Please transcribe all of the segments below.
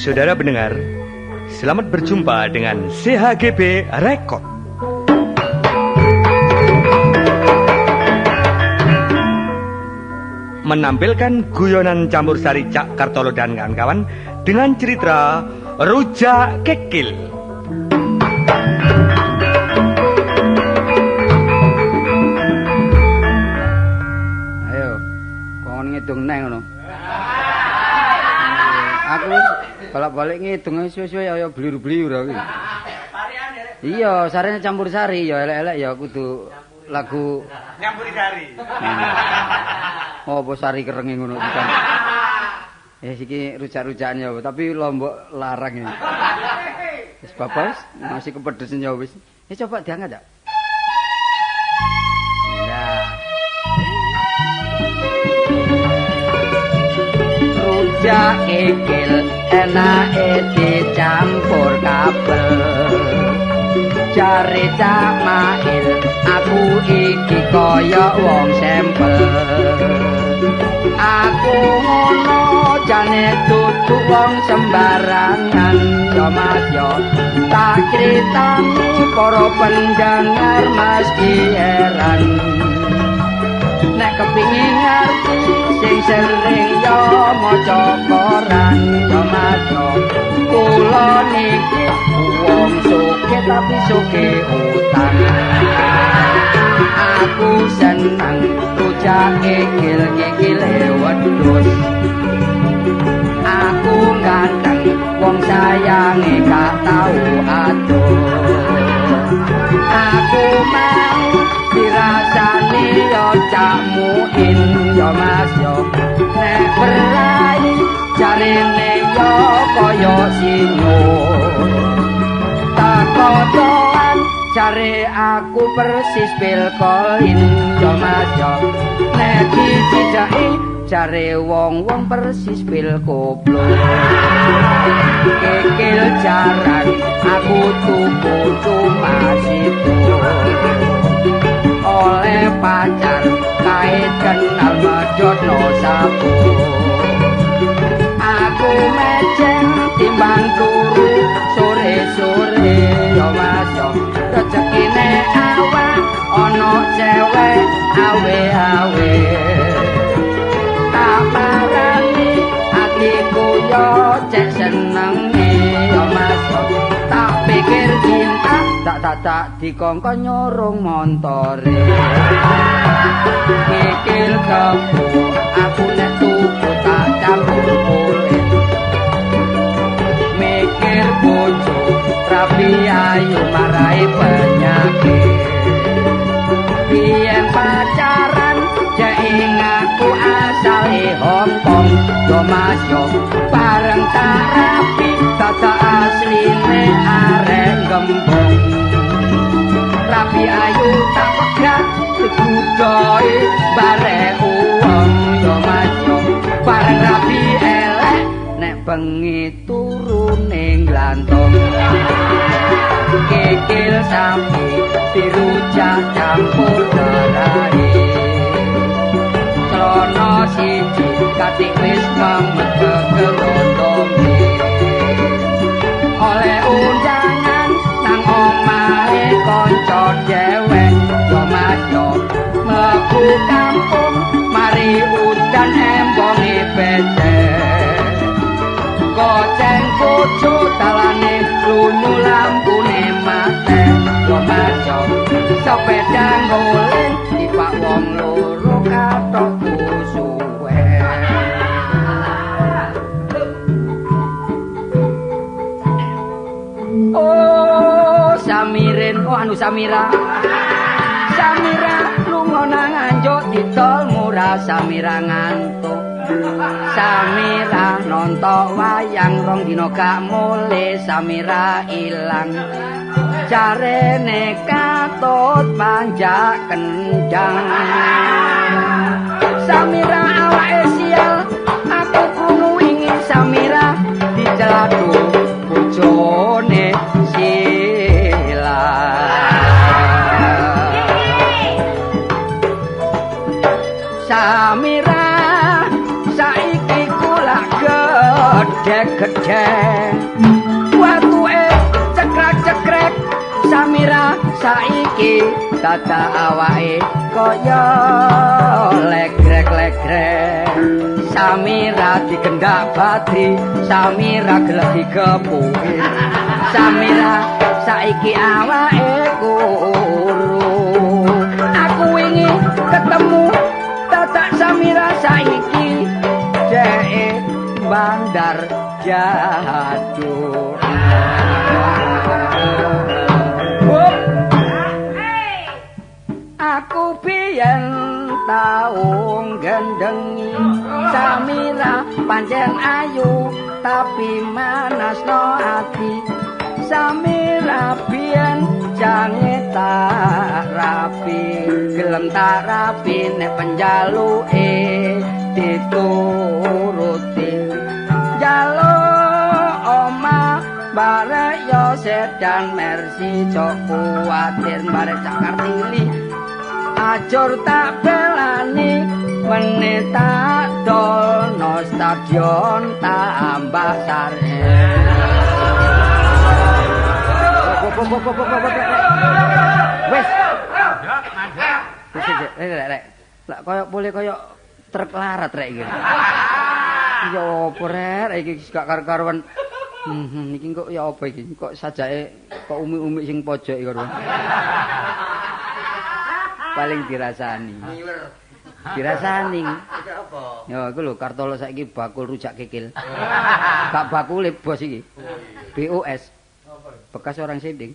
Saudara pendengar, selamat berjumpa dengan CHGB Record. Menampilkan guyonan campur sari Cak Kartolo dan kawan-kawan dengan cerita Rujak Kikil. Ayo, kon ngidung neh ngono. Aku wis bolak-balik ngidung suwe-suwe ya bliur-bliur aku. Iya, sarene campur sari ya elek-elek ya kudu lagu nyampuri sari. Oh, apa sari kerenge ngono bukan. Iki rujak-rujakan ya, tapi lombok larang ini. Wis bapak masih kepedesen ya wis. Coba diangkat ya. Nah. Rujak kikil enake dicampur kabel. Jare Cak Mail aku iki kaya wong sempel. Aku ngono jane dudu wong sembarangan ya Mas ya. Tak critani para pendengar mesti heran. Nek kepingin ngerti sing sering ya maca koran ya Mas ya. Kula niki wong sugih tapi sugih utang. Aku seneng rujak kikil kikile wedhus. Aku ganteng wong sayange gak tau adoh. Aku mau dirasani ya Cak Muin ya Mas ya. Nek berai jarene ya kaya singo. Takotoan jare aku persis Bill Clinton ya Mas ya. Nek dicidaki jare wong-wong persis Bill Koplo. Kikil jarang aku tuku cuma situ. Oleh pacar kait kenal medhotno sabu. Aku mecen timbang turu sore-sore ya Mas ya. Rezekine awak ana cewek awe-awe. Tak parani atiku yo cek senenge ya Mas ya. Tak pikir cinta tak dikongkon nyorong montore. Kikil kebo aku nek tuku tak campur kulit. Mikir bojo rapi ayu marai penyakit. Biyen pacaran jek ngaku asale Hongkong yo Mas yo. Bareng tak rapi dadak asline arek gembong. Rapi ayu tak pegat kegudoe barek uwong yo Mas yo. Bareng rapi elek nek bengi turune nglantung. Kikil sapi dirujak campur darahe. Celana siji katik wis memet kegerondome. Oleh undangan nang omahe kanca dhewek yo Mas yo. Mlebu kampung mari udan embonge becek. Koceng bojo dalane lunyu lampune mate yo Mas yo. Sepeda nguling tipak wong loro kathokku suwe. Oh Samirin, oh anu Samira. Samira lunga nang Anjuk didol murah. Samira ngantuk. Samira nonton wayang rong dina gak mule. Samira ilang. Jarene katut panjak kendang. Samira awake sial, aku krungu wingi Samira diceladhu bojone Sila. Samira saiki kula gedhe. gedhe-gedhe. Watuke cekrek-cekrek Samira saiki dadak awake kaya legrek-legrek. Samira digendak Badri, Samira gelek digepuki. Samira saiki awake kuru. Aku wingi ketemu dadak Samira saiki jeke bandar jaduk. Aku biyen tau gendhengi Samira pancen ayu tapi manasno ati. Samira biyen jange tak rapi, gelem tak rapi nek penjaluke dituruti. Jaluk omah barek yo sedan Mercy, jok kuwatir barek Cak Kartili. Ajur tak belani meneh tak dolno stadion tambah sare. Wes. Wis rek rek. Lak koyo boleh koyo truk larat rek iki. Ya opo rek iki gak karo-karuan. Iki kok ya apa iki? Kok sajake kok umi-umi sing pojok iki karo. Paling dirasani. Dirasani. Apa? Ya iku lho Kartolo saiki bakul rujak kikil. Gak bakule bos iki. BOS. Bekas orang sinding.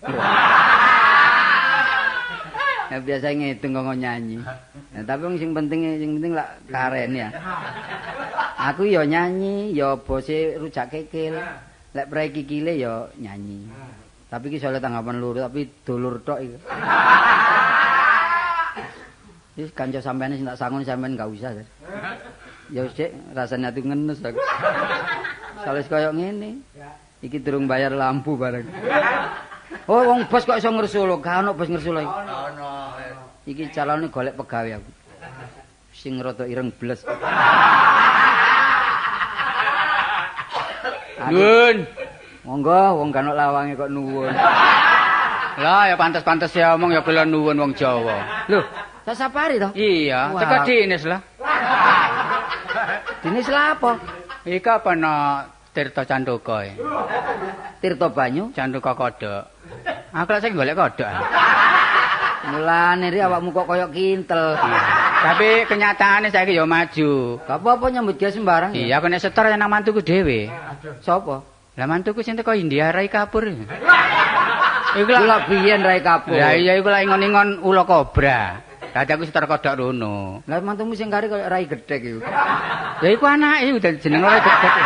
Ya biasa ngitung kok nyanyi. Nah, tapi wong sing penting lak karen ya. Aku ya nyanyi, ya bose rujak kikil. Lek prei kikile ya nyanyi. Tapi iki soalnya tanggapan loro tapi dulur tok iki. Wis kanca sampean sing tak sangun sampean gak usah. Ya wis Dik, rasane ati ngenes aku. Sales koyo ngene. Iki durung bayar lampu bareng. Oh wong bos kok iso ngresula, gak ono bos ngresula iki. Ono. Iki calone golek pegawe aku. Sing rada ireng bles. Nuwun. Monggo wong gak ono lawange kok nuwun. Lah ya pantes-pantes ya omong ya kula nuwun wong Jawa. Lho, tak safari toh? Iya, teko dinis lah. Dinis lah apa? Iki apa no Tirta Canduka e? Tirta Banyu? Canduka kodhok. Aku lak sing golek kodhok. Mulane ri awakmu kok koyo kintel. Tapi kenyataane saiki ya maju. Gak apa-apa nyambut gawe sembarang. Iya, aku nek setor nang mantuku dhewe. Sopo? Lah mantuku sing teko India Rai Kapur. Iku lak biyen Rai Kapur. Lah iya iku lak ingon-ingon ula kobra. Dadi aku setor kodhok rono. Lah mantumu sing kari koyo Rai Gedhek iku. Ya iku anake udah jeneng Rai Gedhek.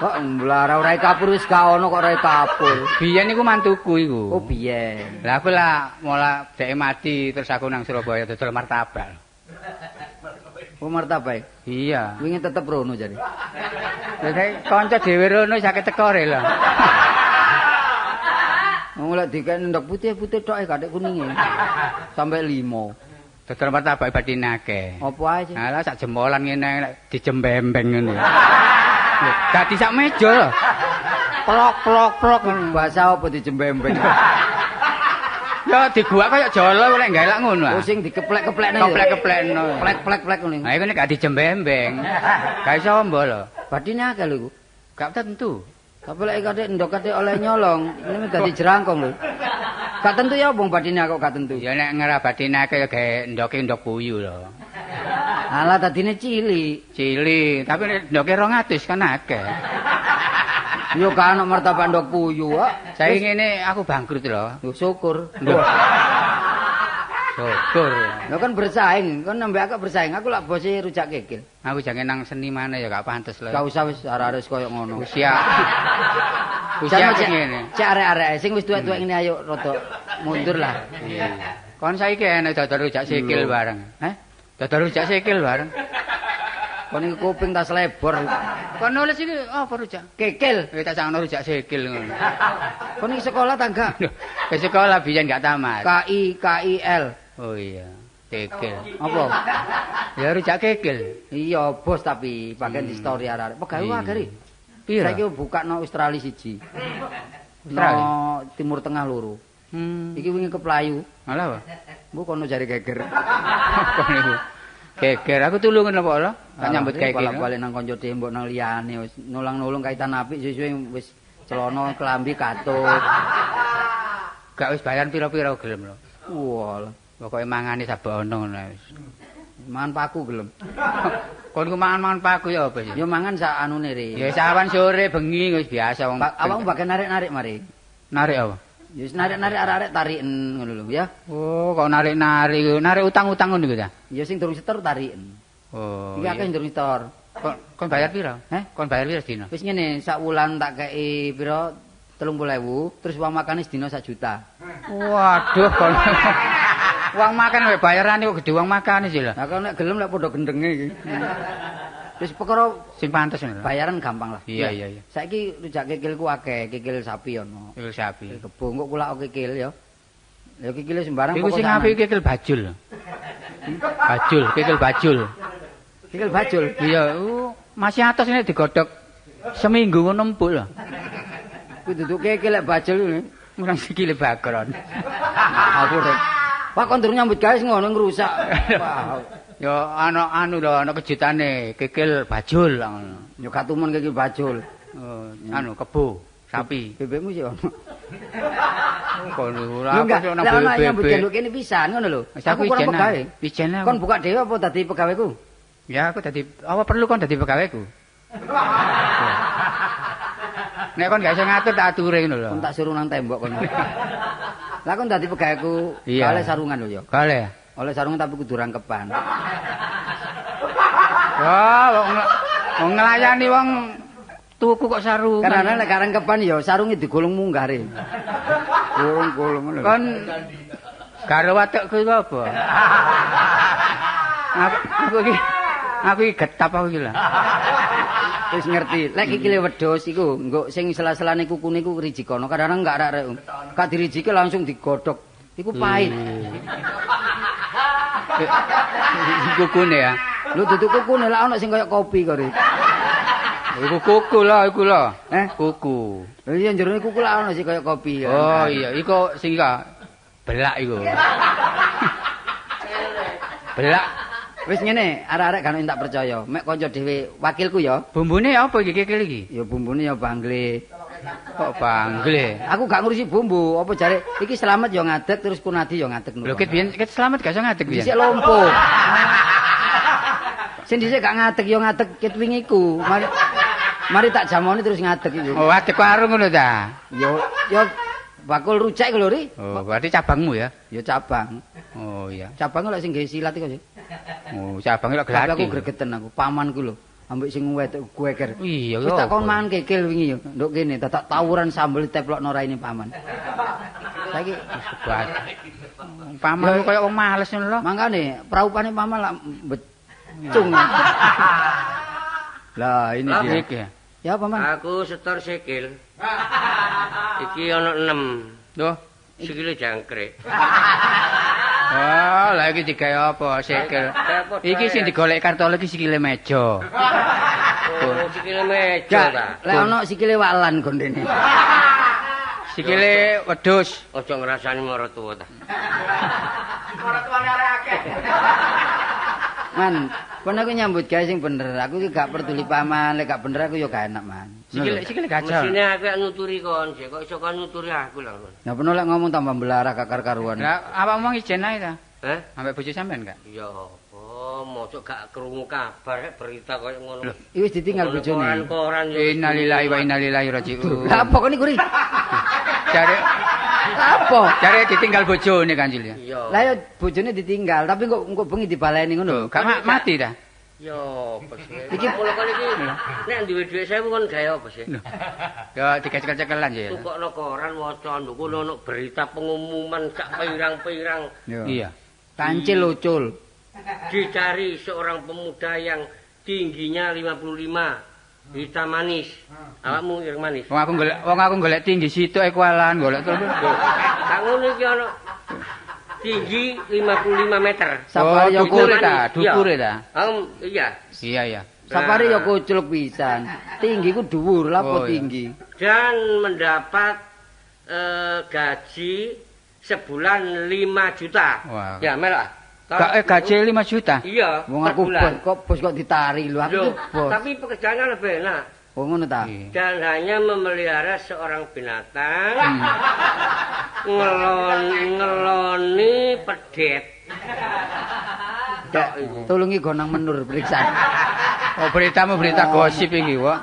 Kok mblara Rai Kapur wis gak ono kok Rai Kapur. Biyen iku mantuku iku. Oh biyen. Lah aku lah mola dhek mati terus aku nang Surabaya dodol martabak. Oh martabak? Iya. Wingi tetep rono jare. Lah kanca dhewe rono sakit tekore lho. Wong lek dikek ndok putih-putih tok kathik kuninge. Sampai 5. Dodol martabak batine akeh. Apa ae sih? Alah sak jempolan ngene dijembembeng ngene. Dadi sak meja lho. Plok plok plok bahasa apa dijembembeng? Ya diguak kaya jolo lek gawe lak ngono. Oh sing dikeplek-keplekno. Keplek-keplekno. Plek-plek-plek ngono. Nah iku nek gak dijembembeng. Gak iso ombo lho. Batine akeh lho iku. Gak tentu. Tapi lek kathik ndok kathik oleh nyolong, ini dadi jerangkong lho. Gak tentu ya wong batine kok gak tentu. Ya nek ngerah batine akeh ya gawe ndoke ndok puyuh lho. Alah tadine cilik. Cilik, tapi nek ndoke 200 kan akeh. Yo gak ono martabak ndok puyuh kok. Saiki ngene aku bangkrut lho. Yo syukur. Syukur. Lho kan bersaing, kon nembe aku bersaing, aku lak bose rujak kikil. Aku jange nang seni maneh ya gak pantes lho. Gak usah wis arek-arek koyo ngono. Usia. Usia ngene. Cek arek-arek sing wis tuwek-tuwek ngene ayo rada mundur lah. Iya. Kon saiki enek dodol rujak sikil bareng. Heh? Dodol rujak sikil bareng. Kon iki kuping tas lebor. Kon nulis iki apa rujak? Kikil. Iki tak sangno rujak sikil ngono. Kon iki sekolah ta enggak? Ke sekolah biyen gak tamat. K I K I L. Oh iya, kikil. Apa? Ya rujak kikil. Iya, bos tapi bagian di story arek-arek. Pegawe akeh. Piro? Saiki bukakno Australia siji. No Timur Tengah loro. Iki wingi keplayu. Alah apa? Mbok kono jare geger. Apa niku? Geger aku tulungan apa lho? Tak nyambut gawe iki. Balik nang kanca dhewe mbok nang liyane wis nulang-nulung kaitan apik suwe-suwe wis celana klambi katut. Gak wis bayaran pira-pira gelem lho. Walah, pokoke mangane sabono ngono wis. Mangan paku gelem. Kon ku mangan-mangan paku ya apa sih? Ya mangan sak anune re. Ya sawan sore bengi wis biasa wong. Awakmu bakal narik-narik mari. Narik apa? Ya wis narik-narik arek-arek tariken ngono lho ya. Oh, kok narik-narik, narik utang-utang ngono iku ta? Ya sing durung setor tariken. Oh. Iki akeh durung setor. Kon bayar pira? Heh? Kon bayar pira sedina? Wis ngene, sak wulan tak kei pira 30.000, terus uang makane sedina 1 juta. Waduh, kon. Uang makan wae bayarane kok gede uang makane sih lho. Lah kok nek gelem lek padha gendenge iki. Wis perkara sing pantes ngono. Bayaran gampang lah. Iya iya iya. Saiki rujak kikilku akeh, kikil sapi ono. Kikil sapi. Kikil kebo engko kulak kikil ya. Ya kikile sembarang pokoke. Iku sing apik kikil bajul. Bajul, kikil bajul. Kikil bajul. Iya, masih atos ini digodhog seminggu ngono empuk lho. Kuwi duduk kikil lek bajul murang sikile bakron. Aku rek. Wah kon durung nyambut gawe ngono ngrusak. Wah. Ya ana anu lho, ana kejutane kikil bajul ngono. Ya gak tumen kikil bajul. Oh, anu kebo, sapi. Bebekmu sih ono. Kono ora aku sik ono nyambut gawe kene pisan ngono lho. Aku kurang pegawe. Ijen aku. Kon buka dhewe apa dadi pegaweku? Ya aku dadi apa perlu kon dadi pegaweku? Nek kon gak iso ngatur tak ature ngono lho. Kon tak suruh nang tembok kono. Lah kon dadi pegaweku, oleh sarungan lho ya. Oleh. Oleh sarungan tapi kudu rangkepan. Wah, wong nglayani wong tuku kok sarungan. Karena nek rangkepan ya sarunge digolong munggare. Golong-golong ngono. Kon karo watekku iku apa? Aku iki getap aku iki lho. Wis ngerti. Lek kikile wedhus iku nggo sing sela-selane kukune iku rijikono. Kadang-kadang enggak arek-arek. Gak dirijike langsung digodhog. Iku pahit. Kukune ya. Lho duduk kukune lak ono sing kaya kopi kok. Iku kuku lho, iku lho. Eh, kuku. Lho iya jerone kuku lak ono sing kaya kopi ya. Oh iya, iku sing iku belak iku. Belak. Wis ngene, arek-arek gak tak percaya. Mek kanca dhewe wakilku ya. Bumbune apa iki kikil iki? Ya bumbune ya bangle. Kok bangle? Aku gak ngurusi bumbu, apa jare iki Slamet ya ngadeg terus Kunadi ya ngadeg. Lho ket biyen ket Slamet gak iso ngadeg biyen. Dhisik lompo. Sing dhisik gak ngadeg ya ngadeg ket wingi iku. Mari tak jamoni terus ngadeg iku. Oh, adeg warung ngono ta? Ya ya bakul rujak iku lho, Ri. Oh, berarti cabangmu ya? Ya cabang. Oh iya. Cabang lek sing gawe silat iku sih. Oh, cabang lek glati. Aku gregeten aku, pamanku lho. Ambek sing wedok geger. Iya, wis tak kon mangan kikil wingi yo. Nduk kene dadak tawuran sambel teplokno raine paman. Saiki wis paman kaya wong males ngono lho. Mangkane praupane paman lak becung. Lah ini dia. Iki. Ya paman. Aku setor sikil. Iki ana 6. Loh, sikile jangkrik. Wah, lha iki digawe apa sikil? Iki sing digolek Kartolo iki sikile meja. Oh, sikile meja ta. Lek ana sikile walan gondene. Sikile wedhus. Aja ngrasani maratuwa ta. Maratuwane arek akeh. Man, kon aku nyambut gawe sing bener. Aku iki gak peduli paman, lek gak bener aku ya gak enak, Man. Sikile gajah. Mesine aku nuturi kon, kok iso kon nuturi aku lho. Ya peno lek ngomong tambah belarah kakar karuan. Lah awakmu ijen ae ta? Heh? Ambek bojo sampean gak? Ya apa, mosok gak krungu kabar berita koyo ngono. Iki wis ditinggal bojone. Koran-koran. Innalillahi wa inna ilaihi raji'un. Lah apa kon iku, Ri? Jare apa? Jare ditinggal bojone Kancil ya. Lah ya bojone ditinggal, tapi kok engko bengi dibaleni ngono. Gak mati ta? Ya apa sih? Iki kula kon iki nek duwe dhuwit 1000 kon gawe apa sih? Ya dicekel-cekelan ya. Tukokno koran waca nduk kono ono berita pengumuman sak pirang-pirang. Iya. Kancil ucul. Dicari seorang pemuda yang tingginya 55, hitam manis. Awakmu ireng manis. Wong aku golek tinggi situk e kualan golek terus. Gak ngono iki ono tinggi 55 meter. Oh, dukure ta, dukure ta. Iya. Iya, iya. Sapari ya kucluk pisan. Tinggi ku dhuwur, lha apa tinggi? Dan mendapat gaji sebulan 5 juta. Wah. Ya, melok. Gak gaji 5 juta. Iya, wong aku bos kok bos kok ditari lho aku bos. Tapi pekerjaannya lebih enak. Oh ngono ta. Dan hanya memelihara seorang binatang. Ngeloni pedet. Tulungi gonang menur periksa. Oh beritamu berita gosip iki, Wak.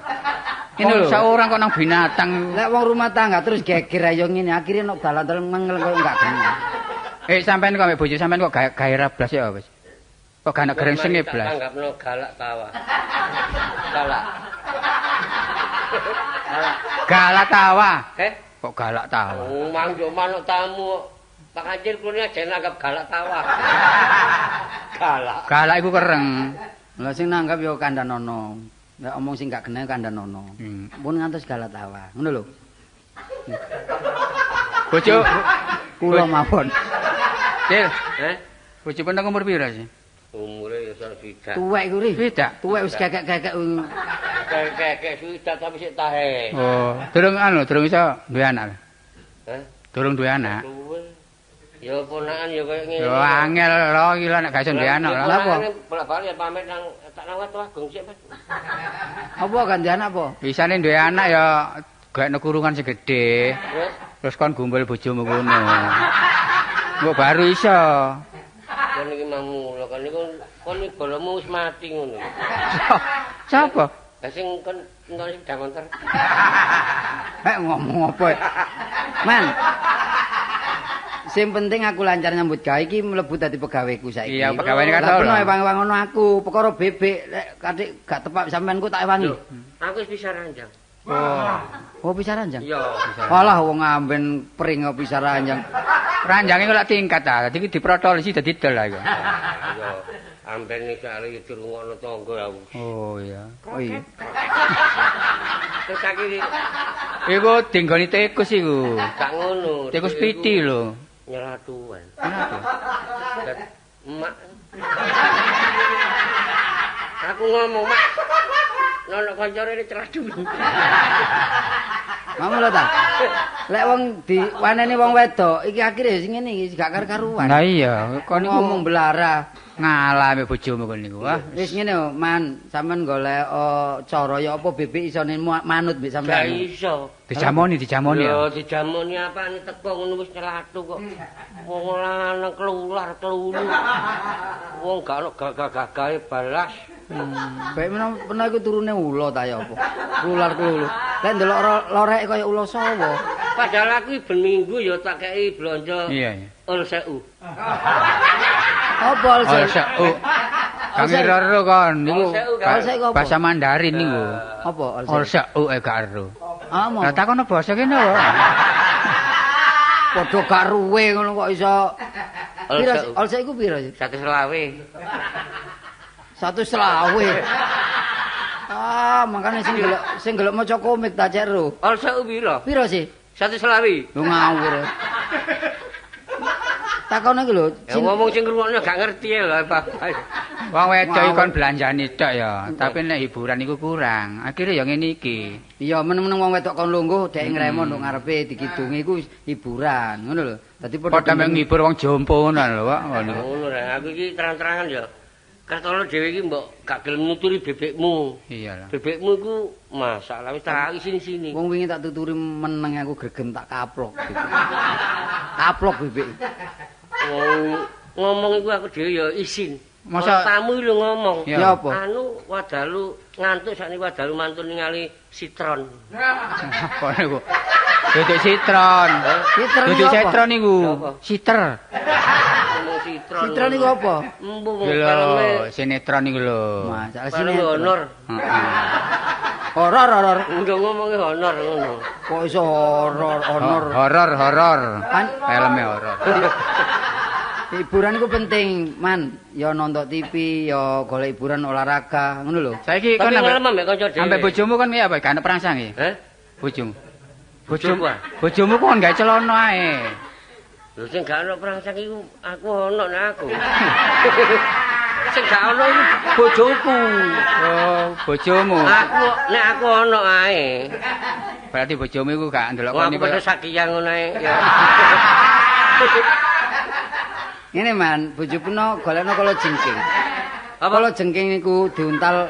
Ini lho seorang kok nang binatang. Lek wong rumah tangga terus geger ayo ngene, akhire nok dalan-dalan mengel koyo enggak kena. Sampean kok ambek bojo sampean kok gairah blas ya wis. Kok gak ana grengsenge blas. Tanggapno galak tawa. Galak. Galak. Galak tawa. Heh? Kok galak tawa? Oh, mangjo manuk tamu. Pak Kancil kuwi aja nanggap galak tawa. Galak. Galak iku kereng. Lah sing nanggap ya kandhanono. Nek omong sing gak kena kandhanono. Pun ngantos galak tawa. Ngono lho. Bojo kula mawon. Cil, heh? Bojo peneng umur pira sih? Umure ya swidak. Tuwek iku ri. Swidak. Tuwek wis kekek-kekek. Kekek swidak tapi sik tahe. Oh, durung anu, durung iso duwe anak. Heh? Durung duwe anak. Ya ponakan ya koyo ngene. Ya angel lho iki lho nek gak iso duwe anak lho. Lha apa? Bolak-balik ya pamit nang tak nang Watu Agung sik, Mas. Apa ganti anak apa? Bisane duwe anak ya gaekno kurungan sing gedhe. Terus terus kon gumbul bojomu ngono. Mbok baru iso. Kon iki mamu lho kon niku kon iki bolomu wis mati ngono. Sapa? Lah sing kon nggon sepeda motor. Hek ngomong apa? Man. Sing penting aku lancar nyambut gawe iki mlebu dadi pegaweku saiki. Iya, pegaweane kato. Lah ewang-ewang ngono aku, perkara bebek lek katik gak tepak sampean ku tak ewangi. Aku wis bisa ranjang. Oh. Oh bisa ranjang? Iya. Alah wong amben pring kok bisa ranjang. Ranjange kok lak tingkat ta. Dadi iki diprotolisi dadi dol lah iku. Iya. Amben iki arep dirungokno tangga aku. Oh iya. Oh iya. Terus saiki iku dinggoni tikus iku. Gak ngono. Tikus piti lho. Nyelatuan. Kenapa? Mak. Aku ngomong, Mak. Nono kancane ini celadu. Mamu lho ta. Lek wong diwaneni wong wedok iki akhire sing ngene iki gak karo-karuan. Lah iya, kon niku ngomong belara ngalami bojomu kon niku. Wah, wis ngene Man, sampean golek cara ya apa bebek isone manut mbek sampean. Gak iso. Dijamoni, dijamoni. Lho, dijamoni apane teko ngono wis celatu kok. Wong lanang kelular kelulu. Wong gak ono gagah-gagahe balas. Baik menawa iku turune ula ta ya apa? Kelular kelulu. Lek ndelok lorek kaya ula sawa. Padahal aku ben minggu ya tak kei blonjo. Iya, iya. Ol sewu. Apa ol sewu? Kang ero kon niku. Bahasa Mandarin niku. Apa ol sewu gak ero. Ah, lah takono basa kene kok. Padha gak ruwe ngono kok iso. Pira ol sewu iku pira sih? 125. 125. Ah, makane sing gelek maca komik ta cek ro. Ol sewu pira? Pira sih? 125. Lho ngawur. Takono iki lho. Ya ngomong sing ngrungokno gak ngerti ya lho, Pak. Wong wedok iki kon belanjani tok ya, tapi nek hiburan iku kurang. Akhire ya ngene iki. Iya, meneng-meneng wong wedok kon lungguh dhek ngremon nduk ngarepe dikidungi iku hiburan, ngono lho. Dadi padha mek ngibur wong jompo ngono lho, Pak. Ngono ra, aku iki terang-terangan ya. Kartolo dhewe iki mbok gak gelem nuturi bebekmu. Iya lah. Bebekmu iku masalah wis tak sini-sini. Wong wingi tak tuturi meneng aku gregem tak kaplok. Kaplok bebek. Wong ngomong iku aku dhewe ya isin. Masa tamu lho ngomong. Ya apa? Anu wadalu ngantuk sakniki wadalu mantun ningali sitron. Apa niku? Duduk sitron. Sitron. Duduk sitron niku. Siter. Sitron. Sitron niku apa? Embuh lho, sinetron niku lho. Masalah sinetron. Honor. Horor horor. Enggak ngomongi honor ngono. Kok iso horor honor. Horor horor. Filme horor. Hiburan iku penting, Man. Ya nonton TV, ya golek hiburan olahraga, ngono lho. Saiki kon ambek kanca dhewe. Ambek bojomu kon piye apa? Gak ana perangsang iki? Heh? Bojomu. Bojomu. Bojomu kon gawe celana ae. Lho sing gak ana perangsang iku aku ana nek aku. Sing gak ono iku bojoku. Oh, bojomu. Aku nek aku ono ae. Berarti bojomu iku gak ndelok Wong kon aku padha sakiya ngono ae. Ya. Ngene Man, bojo peno golekno kala jengking. Apa? Kala jengking niku diuntal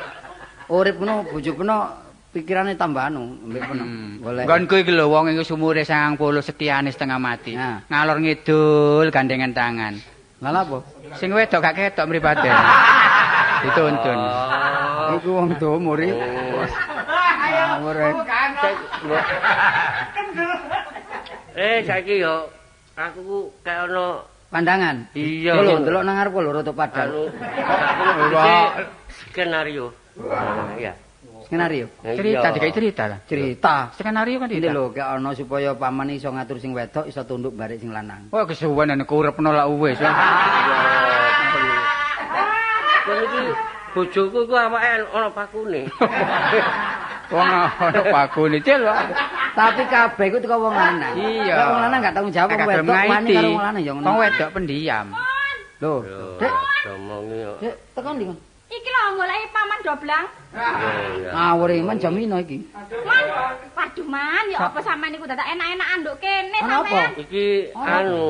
urip ngono bojo peno pikirane tambah anu mbek peno. Golek. Nggonku iki lho wong iku sumure 90 setiane setengah mati. Nah. Ngalor ngidul gandengan tangan. Lha lha apa? Sing wedok gak ketok mripate. Dituntun. Oh. Iku wong tuwa muri. Ngawur. Eh saiki yo aku ku kayak ono Pandangan. Iya. Lho ndelok nang ngarep lho rada padhang. anu skenario. Iya. Skenario. Cerita dikai cerita lah. Cerita. Skenario kan Ini cerita. lho kayak ono supaya paman iso ngatur sing wedok iso tunduk barek sing lanang. Wah kesuwen nek uripno lak wis. Kon iki bojoku iku awake ana pakune. Wong ono pakune cil. Tapi kabeh iku teko wong lanang. Iya. Nek wong lanang gak tanggung jawab wong Gak gelem wedok wani ngaiti. karo wong lanang ya ngono. Wong wedok pendiam. Lho, Dek, Domongi kok. Dek, tekan ndi kon? Iki lho goleki paman doblang. Iya. Ngawur iki man jamino iki. Man, waduh man, ya apa sampean niku dadak enak-enakan nduk kene Ana apa? sampean. Iki anu,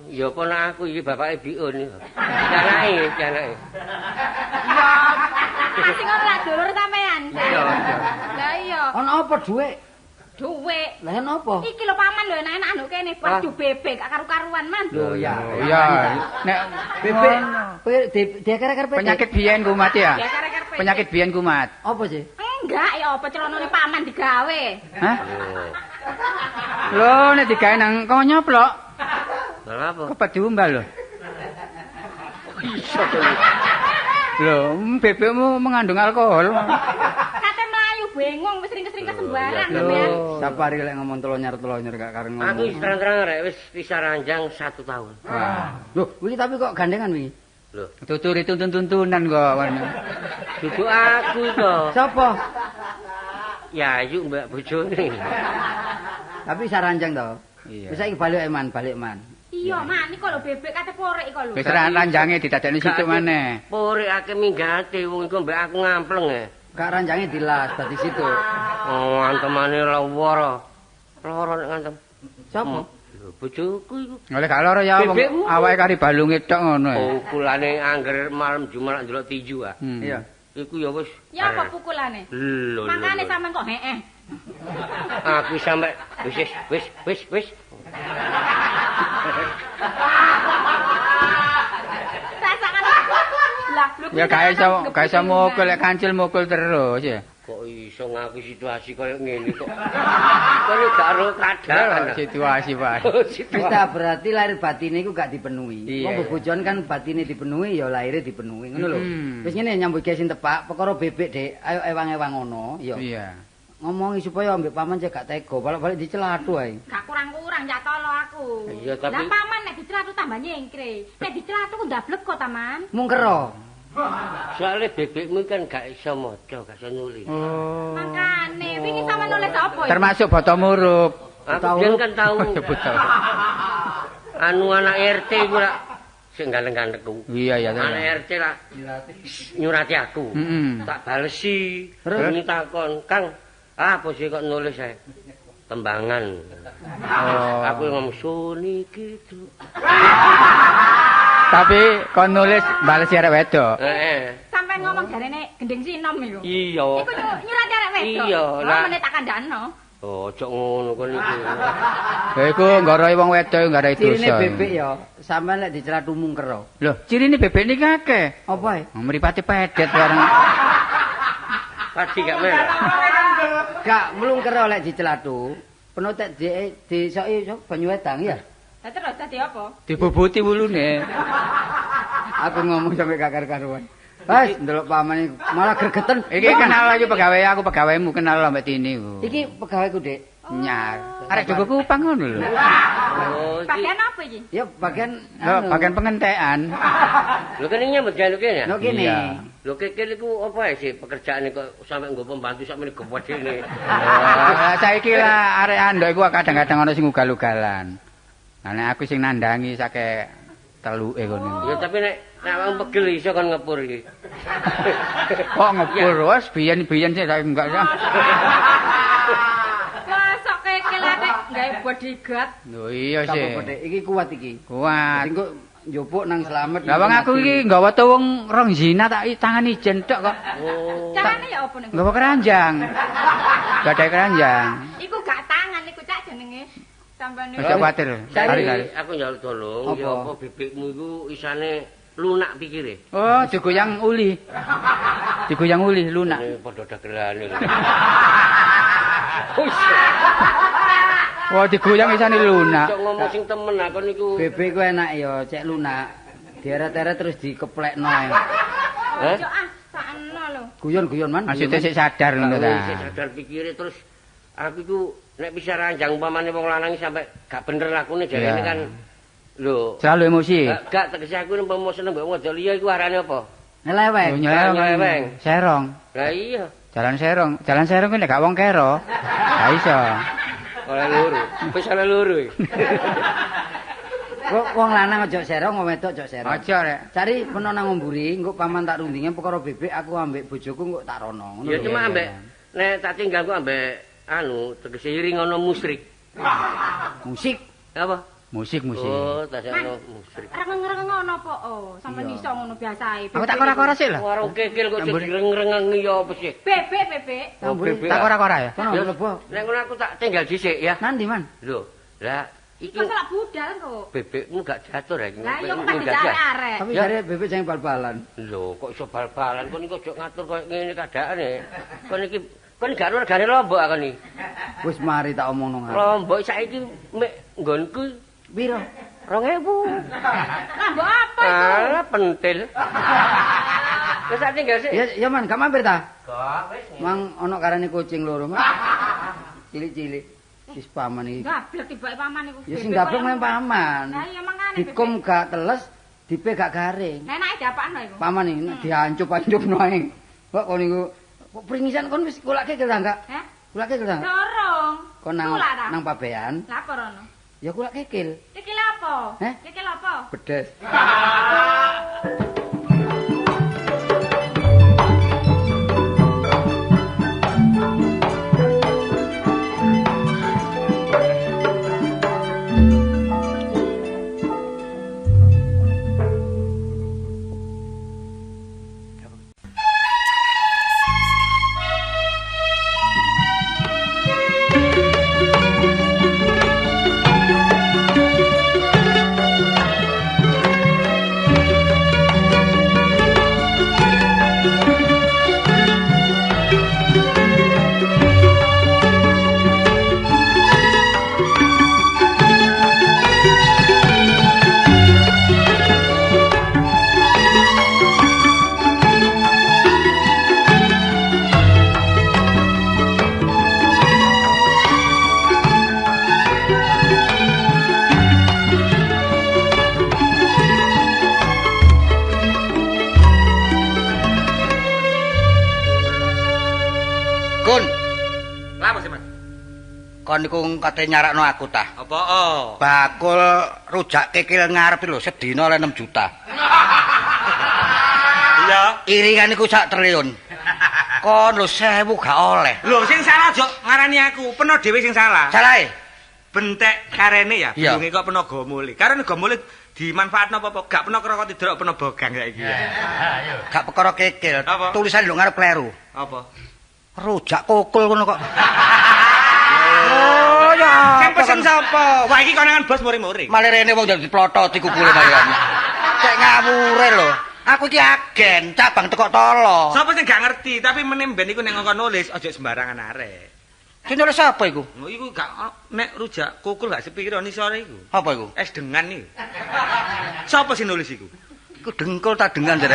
ya kono aku iki bapake Biun. Anake, anake. Ya, sing ora dulur sampean. Iya, iya. Lah iya, Ono apa dhuwit? dhuwit. Lah ono apa? Iki lho paman lho enak-enakan nduk kene. Waduh bebek gak karu-karuan man. Lho ya. Iya, nek Bebek kowe diaker-aker petik. penyakit biyen kumat ya. Ya karek-karep. Penyakit biyen kumat. Apa sih? Enggak, ya apa celanane paman digawe. Hah? Lho nek digawe nang kono nyoplok, Lha apa? kepet diumbal lho. Iso to. Lho, bebekmu mengandung alkohol. Kate mlayu bengong wis ringkes-ringkes sembarang Lho. sampean. Sapari lek ngomong telonyer-telonyer gak kareng Aku ngomong. wis terang-terang rek wis pisah ranjang 1 tahun. Wah, Lho, wingi tapi kok gandengan wingi? Lho, tuturi tuntun-tuntunan kok. duduk aku to. Sapa? Ya ayu mbak bojone. Tapi saranjang to. Iya. Wis saiki balik man, balik man. Iya, man, iku lho bebek kate porek iku lho. Wis ranjange didadekne situ maneh. Porekake minggate wong iku mbek aku ngampleng e. Gak ranjange dilas dadi situ. Oh, antemane lara. Lara nek ngantem. Sapa? Lho, bojoku iku. Oleh gak lara ya wong Bebekmu. awake kari balunge tok ngono ya. Pukulane angger malam Jumat ndelok tinju ah. Hmm. Iya. Iku ya wis. Ya apa pukulane? Lho, lho, Makane lho. sampean kok heeh. Aku sampe wis wis wis wis wis. Sasakan. Lah, lho Ya gak iso mukul lek kancil mukul terus ya. Kok iso ngaku situasi koyo ngene kok. Kok gak ero keadaan. Situasi, Pak. Wis ta berarti lahir batine iku gak dipenuhi. Iya. Wong bebojoan kan batine dipenuhi ya lahire dipenuhi ngono lho. Hmm. Wis ngene nyambut gawe sing tepak, perkara bebek Dik, ayo ewang-ewang ngono ya. Iya. Ngomongi supaya ambek paman cek gak tega, balik-balik dicelatu ae. Gak kurang-kurang ya tolo aku. Iya, tapi- Lah paman nek dicelatu tambah nyengkre. Nek dicelatu ku ndablek kok taman. Mungkero. Soale bebekmu kan gak iso maca, gak iso nulis. Oh. Makane wingi sampean nulis apa ya? Termasuk boto murup. Aku biyen kan tau Buta. anu anak RT iku lak sing ganteng-ganteng ku. Iya iya. Anak RT lah nyurati aku. Heeh. Tak balesi. Terus? Terus takon, "Kang, apa sih kok nulis ae?" Tembangan. Oh. Aku ngomong suni gitu. Tapi kon nulis balesi arek wedok. Heeh. Sampean ngomong jarene gending sinom iku. Iya. Iku nyurati arek wedok. Iya, Oh, lah. meneh tak kandhakno. Oh, ojo ngono kon iku. Lha iku nggoroi wong wedok nggarai Cirine dosa. bebek ya, sampean lek dicelatu mungkero. Lho, cirine bebek niki akeh. Apa ae? Mripate pedet bareng. Padi gak melok. Gak mlungkero lek dicelatu. Penotek dhek disoki banyu wedang ya. Lah terus dadi apa? Dibubuti wulune. Aku ngomong sampe gak karu-karuan. Wes ndelok paman iku malah gregeten. Iki kenal lagi pegawai aku, pegawaimu kenal ambek Tini ku. Iki pegawaiku, Dik. Nyar. Arek jogo kupang ngono lho. Oh, iki. Bagian apa iki? Ya bagian Lho, anu. bagian pengentekan. Lho kene nyambut gawe kene ya? Lho kene. Iya. Lho kene iku apa sih pekerjaane kok sampe nggo pembantu sakmene gedene. Lah saiki lah arek andok iku kadang-kadang ana sing ugal-ugalan. Lah nek aku sing nandangi sake Teluke kono. Ya tapi nek awakmu pegel iso kon ngepur iki. Kok ngepur wis biyen-biyen sih saiki enggak ya. Mosok kekil atik gawe bodyguard. Lho iya Gak sih. apa-apa, Dek. Iki kuat iki. Kuat. Dadi engko njupuk nang Slamet. Lah wong aku iki nggawa tuwung rong zina tak tangan ijen tok kok. Oh. Carane ya apa niku? Nggawa keranjang. Gadai keranjang. Iku gak tangan iku cak jenenge. Sampeyan niku. Aja kuwatir. Sari, Sari. aku njaluk tolong ya Apa? apa bebekmu iku isane lunak pikire. Oh, digoyang uli. Digoyang uli lunak. Ini padha dagelane. Wah, digoyang isane lunak. Cok ngomong sing temen aku niku. Bebek ku enak ya, cek lunak. Dieret-eret terus dikeplekno ae. Hah? Ojo ah, sakno lho. Guyon-guyon man. Maksudnya sik sadar ngono ta. Sik sadar pikire terus aku iku nek bisa ranjang umpamane wong lanang sampe gak bener lakune jarene Iya. kan lho. Selalu emosi. Gak tegese aku umpama seneng mbek wong wedok liya iku arane apa? Nyeleweng. Nyeleweng. Serong. Lah iya, Jalan serong. Jalan serong kuwi nek gak wong kero. Gak iso. oleh loro. Wis oleh loro iki. Kok wong lanang aja serong, wong wedok aja serong. Aja rek. Cari peno nang mburi, engko paman tak rundinge perkara bebek aku ambek bojoku engko tak rono. Ngono Ya lho. cuma ambek nek tak tinggal ku ambek anu tegese iring ana musrik. Musik. Apa? Musik musik. Oh, tak ono musrik. Rengeng-rengeng ngono apa? Oh, sampeyan iso ngono biasae. Aku tak kora-kora sik lah. Warung kekil kok Namburi. direng-rengengi ya apa sih? Bebek, bebek. Nang mburi. bebek. Tak kora-kora ya. Kono Ya. mlebu. Nek ngono aku tak tinggal dhisik ya. Nanti man. Lho, lah iki Iku selak budal kok. bebekmu gak diatur ya iki. Lah iya kok Bebekmu pas arek-arek. Tapi Ya. jare bebek jangan bal-balan. Lho, kok iso bal-balan kon iki ojo ngatur koyo ngene keadaane. Kon iki kon gak regane lombok aku ni. Wis mari tak omongno ngarep. Lombok saiki mek nggonku Piro? 2000. Lah mbok apa iku? Alah pentil. Wis tak tinggal sik. Ya ya man, gak mampir ta? Gak wis. Mang ono karane kucing loro, Man. Cilik-cilik. Wis paman iki. Gablek tibake paman iku. Ya sing gablek nang paman. Lah iya mangane. Dikum gak teles, dipe gak garing. Lah enake diapakno iku? Paman iki nek diancup-ancupno ae. Kok kon niku kok pringisan kon wis kulake ta enggak? Heh? Kulake ta enggak? Dorong. Kon nang Kulak ta? nang pabean, Lah apa rono? ya kulak kekil, Kekil apa? Heh? Kekil apa? bedes. Kun, Lah apa sih, Mas? kon niku kate nyarakno aku ta. Apa? Oh. Bakul rujak kikil ngarep lho sedina oleh 6 juta. Iya. Iringan iku sak triliun. Kon lho 1000 gak oleh. Lho, sing salah jok ngarani aku, peno dhewe sing salah. Salahe? Bentek karene ya, Iya. bulunge kok peno gomule. Karene gomule dimanfaatno apa-apa, gak peno krokot tidrok peno bogang saiki. Gak perkara kikil. Apa? Tulisan lho ngarep kleru. Apa? Rujak kokul ngono kok. Oh ya. Sing pesen sapa? Wah, iki konangan bos muring-muring. Malah rene wong jadi diplothoti kukule malian. Cek ngawure lho. Aku iki agen cabang tekok tolo. Sapa sing gak ngerti, tapi meneh ben iku nek ngongkon nulis aja sembarangan arek. Sing nulis sapa iku? Oh, iku gak nek rujak kukul gak sepiro nisore iku. Apa iku? Es dengan iku. Sapa sing nulis iku? Iku dengkul ta dengan jare.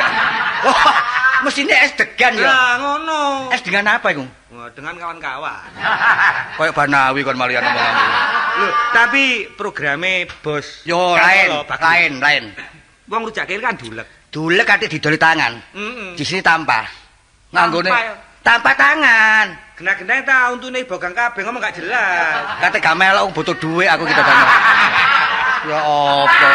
Oh, mesine es degan ya. Lah ngono. Es dengan apa iku? Wah, dengan kawan-kawan. Kayak Banawi kon malian omonganmu. Lho, tapi programe bos. Yo lain, Kartolo bagus. lain, lain. Wong rujak kiri kan dulek. Dulek ate didoli tangan. Heeh. Di sini tanpa. Nganggone Tanpa ya? tanpa tangan. Gena-gena ta untune bogang kabeh ngomong gak jelas. Kate gak melok wong butuh dhuwit aku kita dana. Ya apa?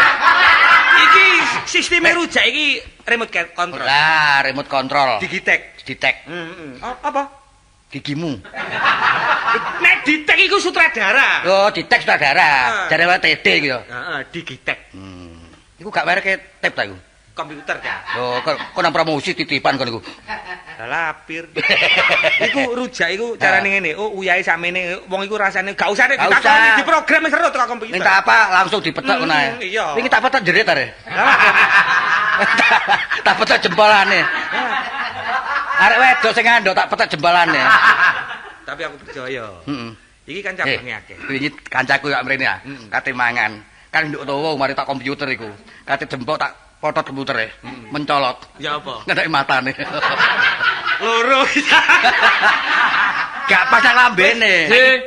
Iki sisteme rujak iki remote control. Lah, remote control. Digitek. Ditek Heeh. Apa? Gigimu. Nek ditek iku sutradara. Oh, ditek sutradara. Ah. Jare wae TD iki yo. Heeh, digitek. Iku gak merek tip ta iku. Komputer ta. Lho, kok kok nang promosi titipan kon iku. Lah lapir. Iku rujak iku carane ngene. Oh, uyahe sakmene wong iku rasane gak usah nek Gak ditakoni usah. di program wis seru teko komputer. Minta apa langsung dipetok ngono ae. Iya. Wingi tak petok jerit are. Tak petok jempolane. Arek wedok sing ngandhok tak petok jempolane. Tapi aku percaya. Heeh. Iki kan cabangnya akeh. Wingi kancaku yak mrene ah, kate mangan. Kan nduk tuwa mari tak komputer iku. Kate jempol tak potot komputere. Mencolot. Ya apa? Ngeneki matane. Loro. Gak pas nang lambene.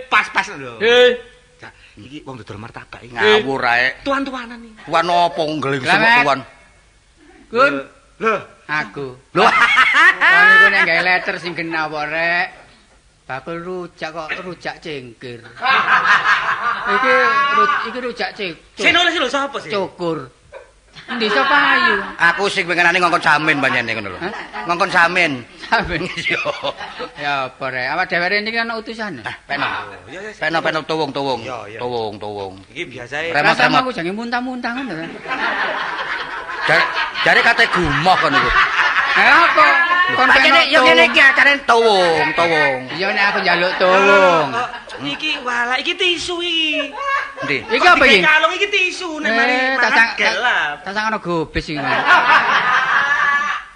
Pas-pas lho. Eh, Cak, iki wong dodol martabak iki. Ngawur ae. Tuan-tuanan iki. Tuan opo nggeling Slamet. tuan? Gun, Lho, aku. Lho. Kon iku nek gawe letter sing genah apa rek? Bakul rujak kok rujak cengkir. Iki rujak cengkir. Sing nulis lho sapa sih? Cukur. Endi sapa ayu? Aku sing pengenane ngongkon samin pancene ngono lho. Hah? Ngongkon samin. Sampe. Iya. Ya apa rek? Awak dhewe rene iki ana utusan. Ah, peno. Ya, ya, Peno peno tuwung tuwung. Iya, iya. Tuwung tuwung. Iki biasae Remot, Rasamu remot. aku jange muntah-muntah ngono. ta. Jare jare kate gumoh kon iku. Eh apa? Kon Pancene peno yo ngene tuwung. iki acarane tuwung tuwung. Iya nek aku njaluk tuwung. Oh, iki walah iki tisu iki. Endi? Iki apa iki? Kalung iki tisu nek mari Eh, mangan tasang gelap. tasang ana gobis iki.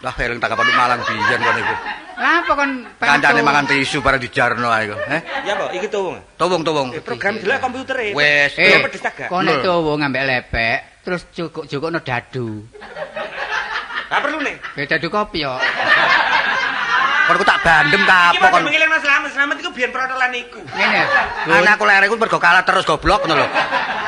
Lah eling tanggapan Malang biyen kon iku. Lah apa kon pengen Kancane tuwung? mangan tisu bareng dijarno ae iku. Eh, Ya apa? Iki tuwung. tuwung tuwung. Eh, program delok komputere. Wes, Eh, pedes ta gak? kon nek Lho. tuwung ambek lepek, terus cukup-cukupno dadu. Lah perlu nih. Ya dadu kopi yo. Kon ku tak bandem ta Iki apa mau kon. mengiling Mas Slamet, Slamet iku biyen protolan iku. Ngene. Gun, Anakku lere ku mergo kalah terus goblok ngono lho.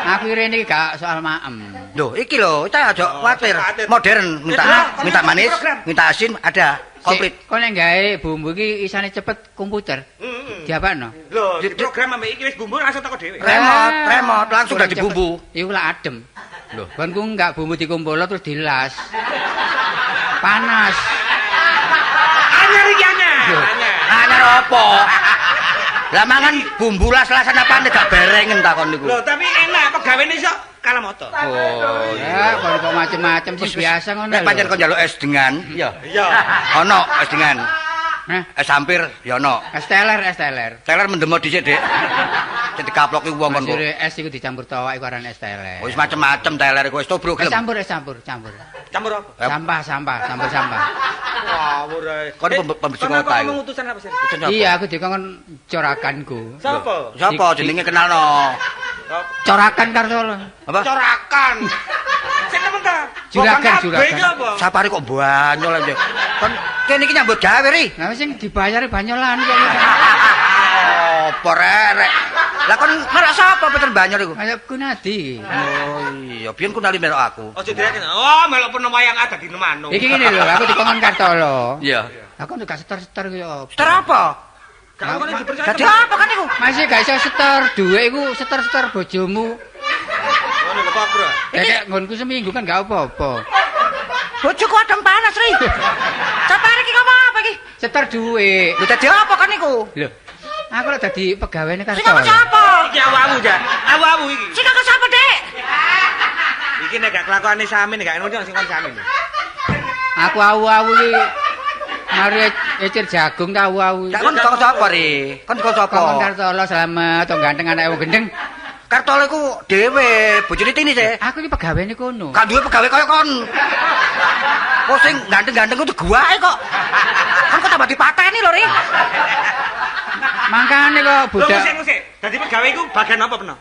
Aku rene iki gak soal maem. Lho, iki lho, cah aja Oh, kuwatir. kuwatir. Modern, minta Eh, minta kon manis, program. minta asin ada, komplit. Sik, Kon nek gawe bumbu iki isane cepet komputer. Heeh. Diapakno? Lho, di program ambek iki wis bumbu langsung teko dhewe. Remote, Eh, remote langsung kurang dadi cepet. bumbu. Iku lak adem. Lho. Konku enggak bumbu dikumpulno terus dilas. Panas. Anyar iki anyar. Anyar. Anyar apa? Lah mangan bumbu las-lasan apane gak berengen ta kon niku. Lho, tapi enak pegawene iso kalah moto. Oh, Ya, kon kok macem-macem sih biasa ngono Nek lho. pancen kon njaluk es dengan, ya. Iya. Ono es dengan. Hah? Es hampir ya ono. Es teler, es teler. Teler mendemo dhisik, Dik. Cek dikaploki wong kon kok. Maksudnya es iku dicampur toak iku arane es teler. Wis macem-macem teler iku wis tobruk Es gelem. campur, es campur, campur. Campur apa? Eh, Sampah, sampah, campur sampah. Ngawur ae. Kon pembersih kon kota apa iku. ngomong utusan apa sih? Utusan apa? Iya, aku dikongkon corakanku. Sapa? Sapa jenenge kenalno? Corakan Kartolo. Apa? Corakan. Sing nemen ta? Juragan, Bukan kabeh juragan. iki apa? Sapare kok banyol aja. Kon kene iki nyambut gawe ri. Lah sing dibayar banyolan kok. Apa rek? Lah kon merak sapa Peter Banyol iku? Ayo Gunadi. Oh iya, biyen ku nali melok aku. Ojo direken. Oh, melok peno wayang ada di Nemano. Iki ngene lho, aku dikongkon Kartolo. Iya. Aku gak setor-setor ku ya apa. Setor apa? Gak kon dipercaya. Dadi apa kan iku? Masih gak iso setor dhuwit iku setor-setor bojomu. Ngono lho, Pak, Bro. Ya kayak nggonku seminggu kan gak apa-apa. Bojoku adem panas ri. Sapare iki ngomong apa iki? Setor dhuwit. Lho dadi apa kan iku? Lho, aku lho dadi pegawene Sing aku Kartolo. sapa? Iki awu-awu ja. Awu-awu iki. Sing aku sapa, Dik? Iki nek gak kelakuane Samin gak ngono sing kon Samin. Aku awu-awu iki mari ecir jagung ta awu-awu. Lah kon dikon sapa ri? Kon dikon sapa? Kongkon Kartolo selamat, wong ganteng anake wong gendeng. Kartolo iku dhewe, bojone Tini sih. Aku iki pegawene kono. Gak duwe pegawe kaya kon. Kok sing ganteng-ganteng kudu guake kok. Kon kok tambah dipateni lho, Ri. Mangkane kok Lho budak. ngusik ngusik. Dadi pegawe iku bagian apa peno?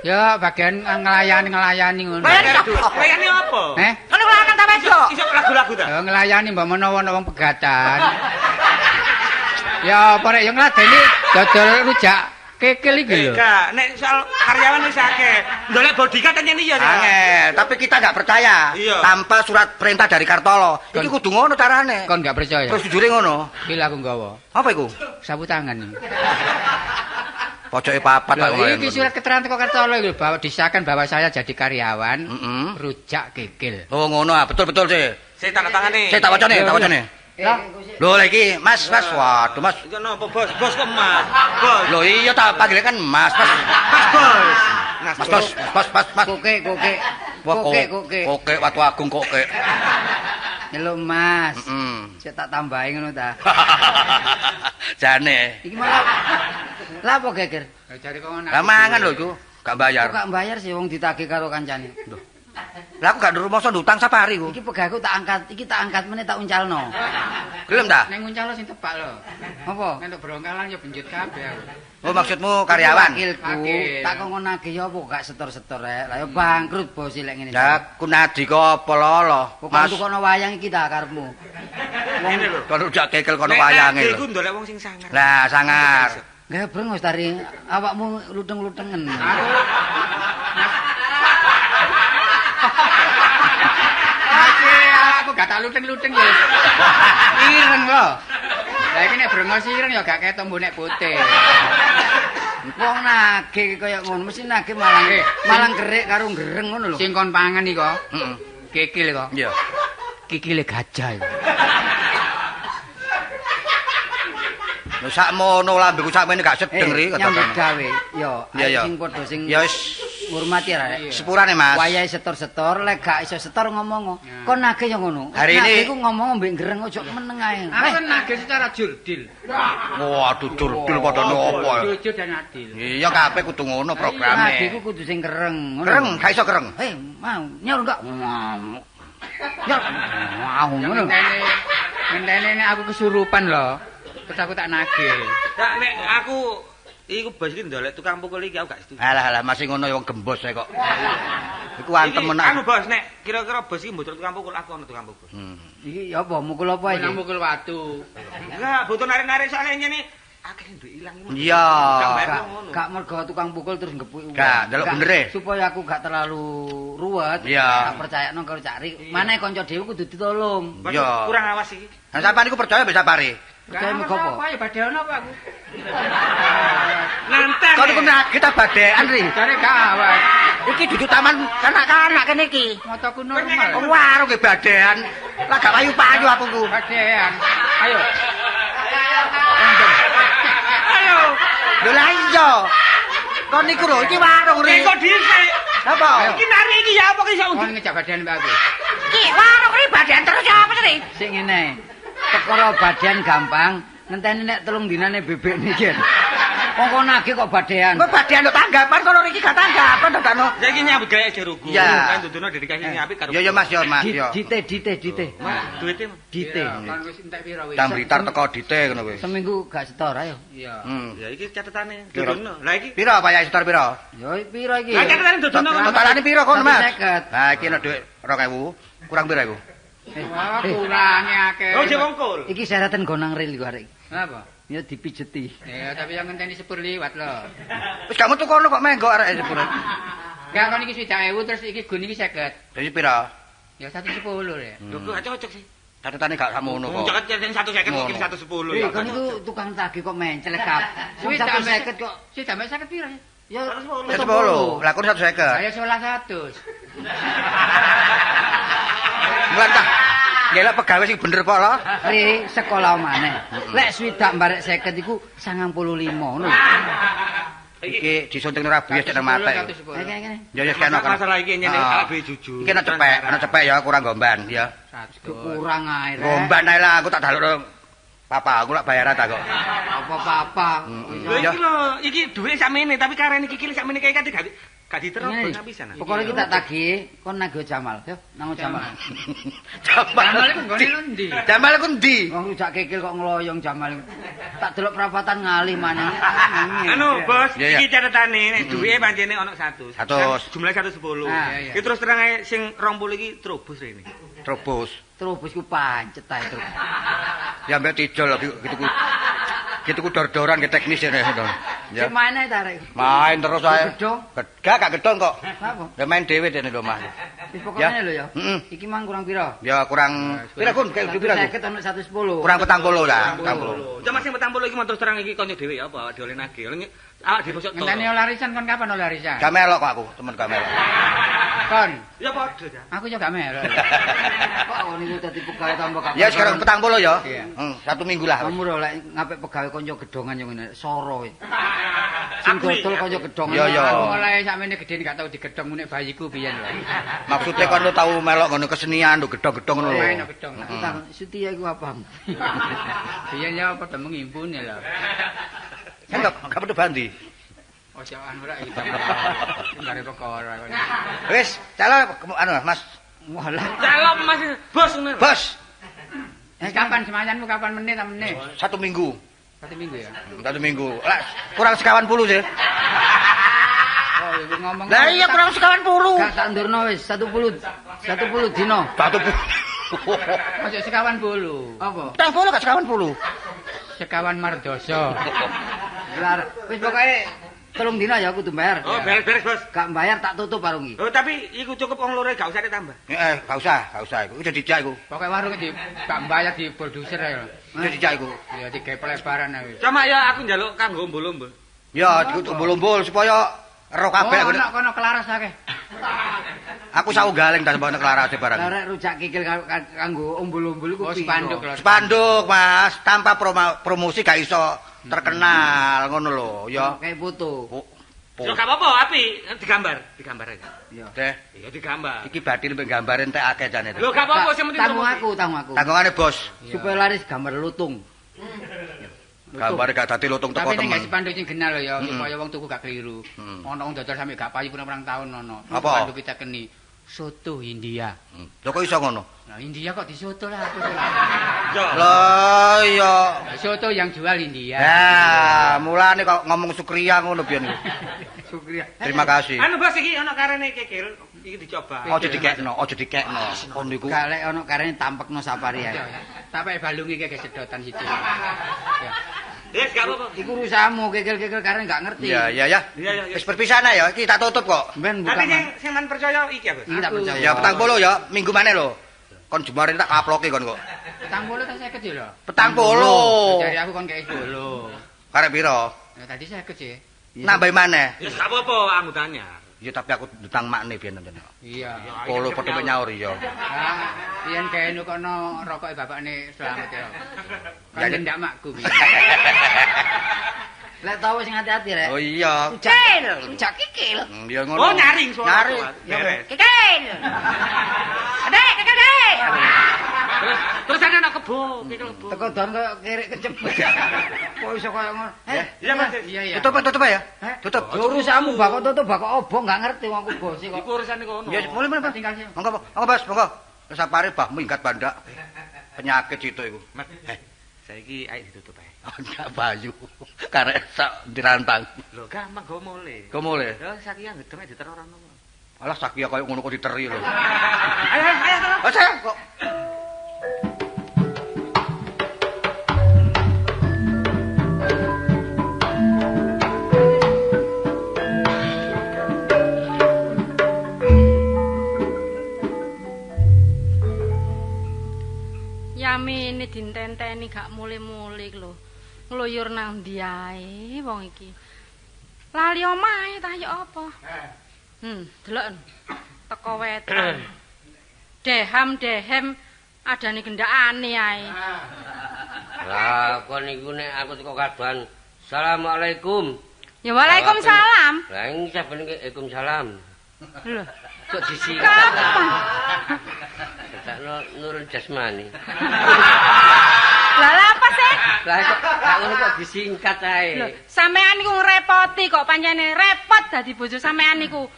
Ya bagian ngelayani-ngelayani ngono. Nglayani apa? Nglayani apa? Eh? Kon iku lanang ta wedok? Iso lagu-lagu ta? Ya ngelayani mbok menawa ana wong pegatan. Ya apa rek ya ngladeni dodol rujak kekil iki lho. Gak, nek soal karyawan wis akeh. Ndolek bodyguard kan iya ta. Angel, tapi kita nggak percaya Iya. tanpa surat perintah dari Kartolo. Iki kudu ngono carane. Kon gak percaya? Terus jujure ngono. Iki lho aku nggawa Apa iku? sapu tangan iki. Pojoke papat kok. Iki surat keterangan teko Kartolo iki bahwa disahkan bahwa saya jadi karyawan rujak kikil. Oh ngono ah, betul-betul sih. Sik tanda tangane. Sik tak wacane, tak wacane. Lho lha iki Mas, Mas, waduh Mas. Iki napa Bos? Bos kok Mas? Bos. Lho iya tak panggil kan Mas, Mas. Mas Bos. Mas Bos, Mas, Mas, Mas. Koke, koke. Koke, koke. Koke Watu Agung koke. Nyeluk Mas. Sik tak tambahi ngono ta. Jane. Iki malah lha apa geger? Lah jare kok ngono. Lah mangan lho iku, gak bayar. Kok gak bayar sih wong ditagih karo kancane. Lho. Lah aku gak nrumoso ndutang sapari ku. Iki pegaku tak angkat, iki tak angkat meneh tak uncalno. Gelem ta? Ning uncalno sing tepak lho. Apa? Nek brongkalan ya benjut kabeh aku. Oh maksudmu karyawan? Wakilku, tak kongkon nagih ya apa gak setor-setor rek. Lah ya bangkrut bos lek ngene. Lah ku nadi kok apa lolo? Mas tukono wayang iki ta karepmu. Wong kon rujak kekel kono wayange lho. Iku ndolek wong sing sangar. Lah sangar. Gawe brengos tari awakmu luteng-lutengen. Aku gak tak luteng-luteng ya. Ireng lho. Lah iki nek brengos ireng ya gak ketok mbok nek putih. Wong nagih kaya ngono mesti nagih malang malang gerik karo gereng ngono lho. Sing kon pangan iki kok. Heeh. Kikil kok. Iya. Kikile gajah iku. Lho sakmono lambeku sakmene gak sedeng ri nyambut gawe. Yo, sing padha sing ya wis ngurmati rek. Sepurane Mas. Wayahe setor-setor lek gak iso setor ngomong. Kon nagih yo ngono. Hari ini iku ngomong mbek gereng ojo meneng ae. Aku kan nagih secara jurdil. Waduh jurdil padha nopo. Jujur dan adil. Iya kabeh kudu ngono programe. Nagih ku kudu sing kereng ngono. Kereng, gak iso kereng. Hei, mau nyaur gak? Nyaur. Mau ngono. Ngenteni nek aku kesurupan lho. Terus aku tak nagih. Gak nek aku iku bos iki ndolek tukang pukul iki aku gak setuju. Alah alah masih ngono ya wong gembos ae kok. Iku antem menak. Anu bos nek kira-kira bos iki mboten tukang pukul aku ono tukang pukul. Iki ya apa mukul apa iki? Mukul watu. Enggak, butuh narik-narik soalnya ngene akeh duit ilang iki. Iya. Gak mergo tukang pukul terus nggepuki wong. Gak, ndelok benere. Supaya aku gak terlalu ruwet, tak percayakno karo Cak Ri. Maneh kanca dhewe kudu ditolong. Iya. Kurang awas iki. Lah sampean iku percaya mbek Sapari? Percaya mergo apa? Apa ya badean apa aku? Nantang. Kon iku nagih ta badean ri. Jare gak awas. Iki duduk taman kanak-kanak kene iki. Motoku normal. Wong warung ge badean. Lah gak payu-payu aku ku. Badean. Ayo. Ayo. Lho lah iya. Kon niku lho iki warung ri. Kok dhisik. Apa? Iki nari iki ya apa ki iso Kon ngejak badean mbak aku. Iki warung ri badean terus ya apa sih? Sing ngene. Perkara badean gampang, ngenteni nek 3 dinane bebek niki. Wong kon nagih kok badean. Kok badean lho tanggapan kono iki gak tanggapan to Dano. Saiki nyambut gawe aja rugu. Kan dudono dedikasi sing apik karo. Ya ya Mas ya Mas ya. Dite dite dite. Mas duwite dite. Kon wis entek pira wis. Jam Blitar teko dite ngono kuwi. Seminggu gak setor ayo. Iya. Ya iki catetane dudono. Lah iki pira Pak setor pira? Ya pira iki? Lah catetane dudono. Totalane pira kono Mas? Lah iki nek dhuwit 2000 kurang pira iku? Wah, kurange akeh. Oh, jek wongkul. Iki syaratan gonang ril iku arek. Kenapa? Ya dipijeti. Ya, tapi yang ngenteni sepur liwat lho. Wis gak metu kono kok menggok arek sepur. Enggak kon iki 60.000 terus iki gun iki 50. Dadi pira? Ya 110 ya. Lho kok gak cocok sih. Catetane gak sakmono kok. Cocok 150 kok 110 ya. Kon iku tukang tagih kok mencelek kabeh. 150 kok. 50 pira ya? Ya 110. Lah kon 150. Saya 1100. Mulane ta. Ngelak pegawe sing bener kok lho. Ri sekolah maneh. Lek swidak mbarek 50 iku 95 ngono. Iki disunting ora bias cek nang mate. Kene. Ya ya kene. Masalah iki nyene awake dhewe jujur. Iki ana cepek, ana cepek ya kurang gomban ya. Kurang ae rek. Gomban ae lah aku tak dalukno papa, aku lak bayaran ta kok. Apa-apa. Lho iki lho, iki dhuwit sakmene tapi karene iki sakmene kae kate gak diterobos pisan. Pokoke iki tak tagih, kon nagih Jamal. Yo, nang Jamal. Jamal iku nggone endi? Jamal iku endi? Wong rujak kikil kok ngloyong Jamal. Tak delok perapatan ngalih maneh. Anu, Bos, iki catetane nek duwike pancene ana 100. 100. Jumlah 110. Iki terus terang ae sing 20 iki trobos rene. Trobos. Trobos ku pancet ae trobos. Ya mbek tijol gitu ku. Gitu ku dor-doran ke teknis ini. Ya. Sing main ae ta rek. Main terus ae. Gedhong. Gak gak gedhong kok. Apa? Ya main dhewe dene lho, Mas. Wis pokoke lho ya. Iki mang kurang pira? Ya kurang pira kun? Pira? 50 ana 110. Kurang 40 lah, 40. Cuma sing 40 iki terus terang iki kanca dhewe ya apa awake dhewe nagih. Awak dhewe mosok Ngenteni oleh arisan kon kapan oleh arisan? Gak melok kok aku, temen gak melok. Kon, Ya padha ta. aku yo gak melok. Kok ngono iku dadi pegawai tambah gak. Ya sekarang 40 ya. Iya. 1 minggu lah. Kamu lho lek ngapik pegawai kanca gedongan yo ngene, soro. Sing Aku dodol kanca gedongan. Iya, iya. Aku oleh sakmene gedhe gak tau digedhong nek bayiku biyen lho. Maksudnya kon lu tau melok ngono kesenian lho gedhong-gedhong ngono lho. Main nang gedhong. Aku takon, Sutia iku apa? Biyen ya padha mengimpune lho. Kan gak perlu bandi. Ojo anu rek iki. Gare perkara kon. Wis, calon anu Mas. Walah. Calon Mas bos ngono. Bos, Kapan semayanmu kapan menit ta menit? 1 minggu. 1 minggu ya. 1 minggu. Lah kurang sekawan puluh sih. Oh, iku ngomong. Lah iya kurang sekawan puluh. Gak tak ndurno wis 10 10 dino. 10. Ojo sekawan bolu. Apa? 40 gak sekawan puluh. Sekawan mardoso. Gelar. Wis pokoke 3 dino ya kudu bayar. Oh, beres-beres, Bos. Gak bayar tak tutup warung iki. Oh, tapi iku cukup wong loro gak usah ditambah. Gak usah iku. Udah dijak iku. Pokoke warung di gak bayar di produser ya. Udah dijak iku. Ya digawe pelebaran ae. Cuma ya aku njaluk kanggo umbul-umbul. Ya, dikumbul-umbul supaya ero kabeh Oh, aku. ono kono kelaras akeh. Aku sau galeng ta sampe kelarase barang. Lah rek rujak kikil kanggo umbul-umbul iku Oh, spanduk lho. Spanduk, Mas, tanpa promosi gak iso terkenal ngono lho, ya. Kayak foto. Ya gak apa-apa, api digambar, digambar aja. Iya. Deh, Iya digambar. iki batin mbek gambare entek akeh jane. Lho gak apa-apa sing penting Tanggung aku, tanggung aku. Tanggungane bos. Supaya laris gambar lutung. Gambare gak dadi lutung teko Tapi nek temen. spanduk sing genah lho ya, supaya wong tuku gak keliru. Ono wong dodol sampe gak payu pirang tahun ono. Apa? Spanduk kita keni soto India. Lho kok iso ngono? Nah, India kok disoto lah aku salah. Lah iya. Soto yang jual India. Ya, mulane kok ngomong Sukriya ngono biyen iku. Sukriya. Terima kasih. Anu bos iki ono karene kikil, iki dicoba. Aja dikekno, aja dikekno. Kon niku. Gak lek ono karene tampekno safari ae. Sampai balungi kayak sedotan situ. Ya. Wis gak apa-apa. Iku urusanmu kikil-kikil karene gak ngerti. Iya, iya ya. Iya, iya, iya. Wis perpisahan ya, iki tak tutup kok. Ben buka. Tapi sing man percaya iki ya, Bos. Iki tak percaya. Ya 40 ya, minggu maneh lho. Kon jemare tak kaploke kon kok. 40 ta 50 lho. 40. Dari aku kon kei 10. Karek piro? Ya tadi 50 sih. Nambahi maneh. Ya gak apa-apa anggotanya. Ya tapi aku ndutang makne biyen nonton. Iya. Polo padha mek nyaur ya. Ah, yen gawe nukono rokoke bapakne Slamet ya. Ya, Kan ndak makku piye. Lek tau wis ngati-ati rek. Oh iya. Rujak kikil. Ya ngono. Oh nyaring suara. Nyaring. Beres. Kikil. Adek, kikil, dek. Terus terus ana anak kebo, kikil kebo. Teko don koyo kerek kecepet. Kok iso koyo ngono? Eh, Iya Mas. Iya iya. Tutup tutup ya. Tutup. ya urusanmu bakok tutup bakok obong gak ngerti wong aku bos kok. Iku urusane kono. Ya mulai mulai. Tinggal sih. Monggo, monggo Bos, monggo. Terus sapare bah minggat bandak. Penyakit itu iku. Mas, saiki ayo ditutup ae. Enggak bayu. Karek sak dirantang. Lho gampang go mule. Go mule. Ya saiki yang gedenge diter ora ono. Alah sakia koyo ngono kok diteri lho. Ayo ayo ayo. Oh, saya kok. Yamene dintenteni gak mule-mule lho. Ngluyur nang ndi ae wong iki. Lali omahe ta ya apa? Deloken. Teko wetan. Deham-dehem adane gendakane ae. Lah kon niku nek aku teko kadoan. Assalamualaikum. Ya waalaikumsalam. Lah ing saben Waalaikumsalam. Lho, Kok disingkat? kapan? Dadakno nurun jasmani. Lah lah apa sih? Lah kok gak ngono kok disingkat ae. Lho, sampean niku ngrepoti kok pancene repot dadi bojo sampean niku.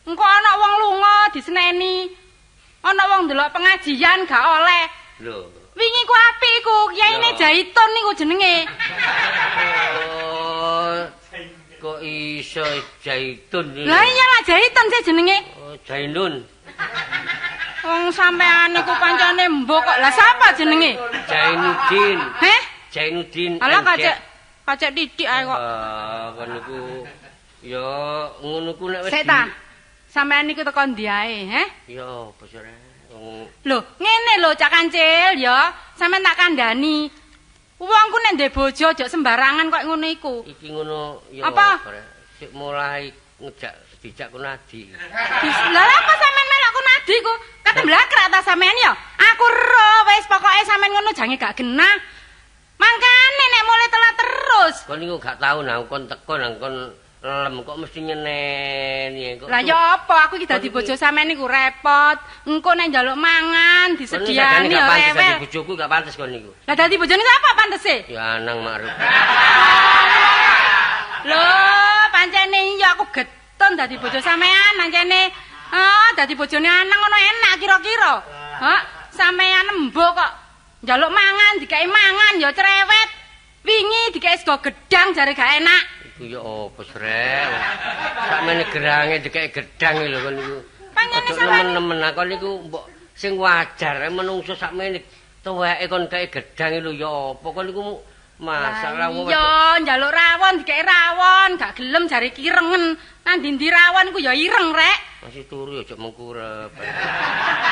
Engko ana wong lunga diseneni. Ana wong ndelok pengajian gak oleh. Lho. Wingi ku apik iku, kiyaine Lho. Jaitun niku jenenge. Oh. Kok iso Jaitun iki? Lah iya lah Jaitun sih jenenge. Oh, Jainun. Wong sampean niku pancene mbok kok. Lah sapa jenenge? Jainuddin. Heh? Jainuddin. Alah MZ. kacek titik ae kok. Ah, kon niku ya ngono ku nek wis Sik ta. Sampean niku teko ndi ae, heh? Ya apa sih Rek? Wong Lho, ngene lho Cak Kancil ya, sampean tak kandhani. Wong ku nek ndek bojo aja sembarangan kok ngono iku. Iki ngono ya. Apa? Sik mulai ngejak dijak Kunadi. Lah apa sampean melok Kunadi ku? Kate mblakrak ta sampean ya? Aku ero wis pokoke sampean ngono jange gak genah. Mangkane nek mulai telat terus. Kon niku gak tau nang kon teko nang kon lem kok mesti nyeneni kok. Lah ya apa aku iki dadi bojo sampean niku repot. Engko nek njaluk mangan disediani ya rewel. Dadi bojoku gak pantes kon niku. Lah dadi bojone sapa pantese? Ya Anang Ma'ruf. Lho, pancene ya aku getun dadi bojo sampean pancene. Ah, dadi bojone Anang ngono enak kira-kira. Hah, sampean embo kok njaluk mangan dikeki mangan ya cerewet. Wingi dikeki sego gedang jare gak enak. Iku ya apa srek. Sakmene gerange dikeki gedang lho kon niku. Pancene sampean nemen-nemen kon niku mbok sing wajar menungso sakmene tuweke kon kei gedang lho ya apa kon niku masalah wong. Iya, njaluk rawon dikeki rawon, gak gelem jare kirengen. Nang ndi-ndi rawon ku ya ireng rek. Masih turu ya aja mengkurep.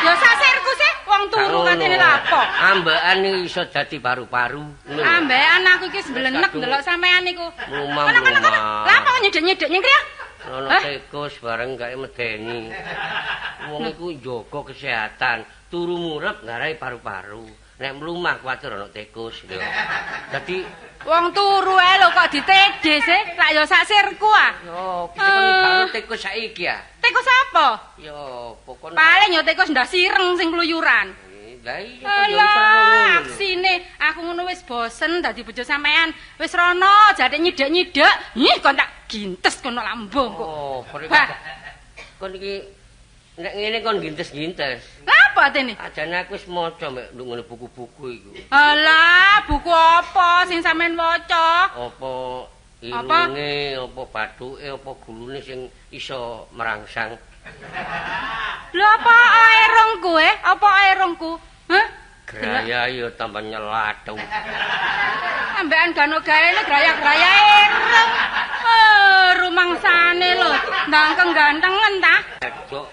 Ya sasirku sih wong turu katene lha apa? Ambekan iki iso dadi paru-paru. Ambekan aku iki semblenek ndelok sampean niku. Mlumah. Lah apa nyedek-nyedek nyengkri ya? Ono tikus bareng gak medeni. Wong iku njaga kesehatan, turu murep nggarai paru-paru. Nek mlumah kuwatir ono tikus lho. Dadi wong turu ae lho kok ditede sih, lak ya sak sirku ah. Yo, bisa kon gak tikus saiki ya. Tikus apa? Yo, pokoknya paling yo tikus ndas ireng sing kluyuran. Lah iya kok yo Alah, aksine aku ngono wis bosen dadi bojo sampean. Wis rono jate nyidek-nyidek. Ih, kon tak gintes kono lambung kok. Oh, kon iki nek ngene kon gintes-gintes. Lah apa atene? Ajane aku wis maca mek nduk ngene buku-buku iku. Alah, buku apa sing sampean waca? Apa irunge, apa bathuke, apa gulune sing iso merangsang. Lho apa aerongku Apa aerongku? Hah? Graya ya tambah nyelatu. Ambekan gano gaene graya-graya ireng. Rumangsane lho, ndangkeng gantengen ta? Mbok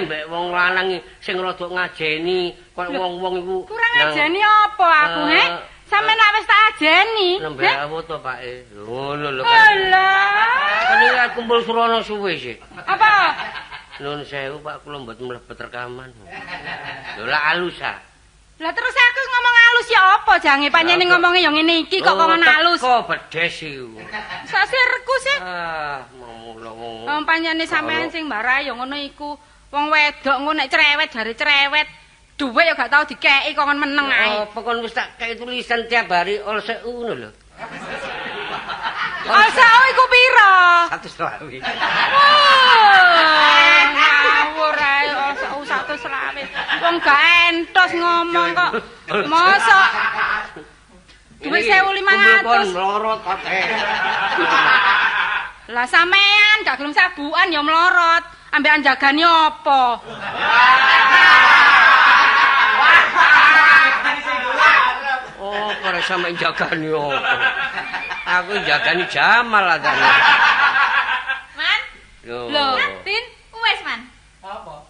mbek wong lanang sing rada ngajeni, koyo wong-wong iku. Kurang ngajeni apa aku, he? Sampeyan lak wis tak ajeni. Nembe awut to, Pak. Ngono lho. Alah. Kan iki kumpul surana suwe sih. Apa? Nun sewu, Pak, kula mboten mlebet rekaman. Lho lak alus ah. Lah terus aku ngomong alus ya apa jange pancene ngomongnya ya ngene iki kok ngomong alus. Kok bedes iku. Sasirku sih. Ah, ngomong. Wong pancene sampean sing mbarai ya ngono iku. Wong wedok ngono nek cerewet jare cerewet. Dhuwit ya gak tau dikeki kok meneng ae. Apa kon wis tak kei tulisan tiap hari olseu ngono lho. Olseu iku pira? 120. Wah, ngawur ae olseu 120. Wong gak entos ngomong kok. Mosok dhuwit 1.500. Kon mlorot ate. Lah sampean gak gelem sabukan ya mlorot. Ambekan jagani apa? Oh, ora sampe jagani apa. Aku jagani Jamal atane. Man. Lho. Tin, wis, Man. Apa?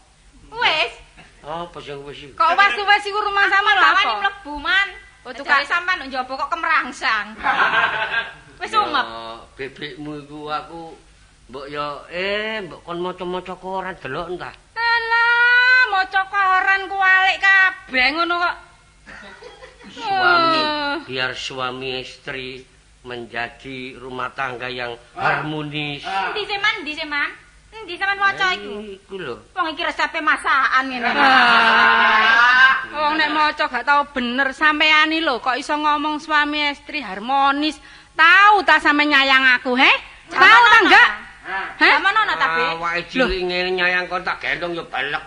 Wis. Apa sing wis iki? Kok wis-wis iku rumah sama lho apa? Bawani mlebu, Man. Oh, tukang sampean nduk njaba kok kemrangsang. Wis umep. Bebekmu iku aku mbok ya mbok kon maca-maca koran delok entah. Alah, maca koran kuwalik kabeh ngono kok. Suami, biar suami istri menjadi rumah tangga yang harmonis. Endi sih, Man? Endi sih, Man? Endi sampean waca iku? Iku lho. Wong iki resepe masakan ngene. Wong nek maca gak tau bener sampean iki lho kok iso ngomong suami istri harmonis. Tahu ta sampe nyayang aku, he? Tahu ta enggak? Heh? Zaman ono ta, Bek? Awake cilik ngene nyayang kon tak gendong ya balek.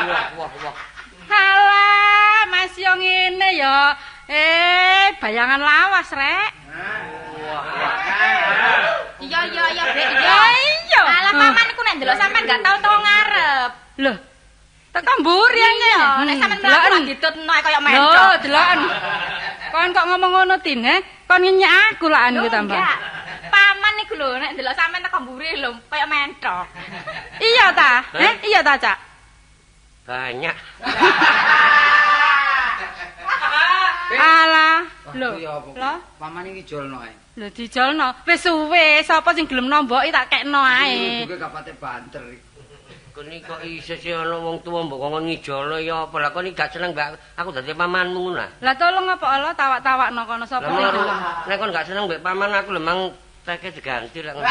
Wah, wah, wah. Alah, Mas yo ngene ya. Bayangan lawas, rek. Wah, wah. Iya, iya, iya, Bek. Iya. Iya. Alah, paman iku nek ndelok sampean gak tau-tau ngarep. Lho. Teko mburi ngene. Nek sampean mlaku lak ditutno kaya mencok. Lho, deloken. Kon kok ngomong ngono, Tin, he? Kon nyenyek aku lak anu tambah. Enggak. Paman iku lho nek ndelok sampean teko mburi lho kaya mentok. Iya ta? Heh, iya ta, Cak? Banyak. Alah. ya apa? Lho? Paman iki jolno ae. Lho dijolno. Wis suwe, sapa sing gelem nomboki tak kekno ae. Ibuke gak patek banter iki. Kon iki kok iso sih ana wong tuwa mbok kongkon ngijolno ya apa? Lah kon iki gak seneng mbak aku dadi pamanmu ngono lah. Lah tolong apa Allah tawak-tawakno kono sapa Lah sing gelem. nek kon gak seneng mbek paman aku lho mang teke diganti lek ngono.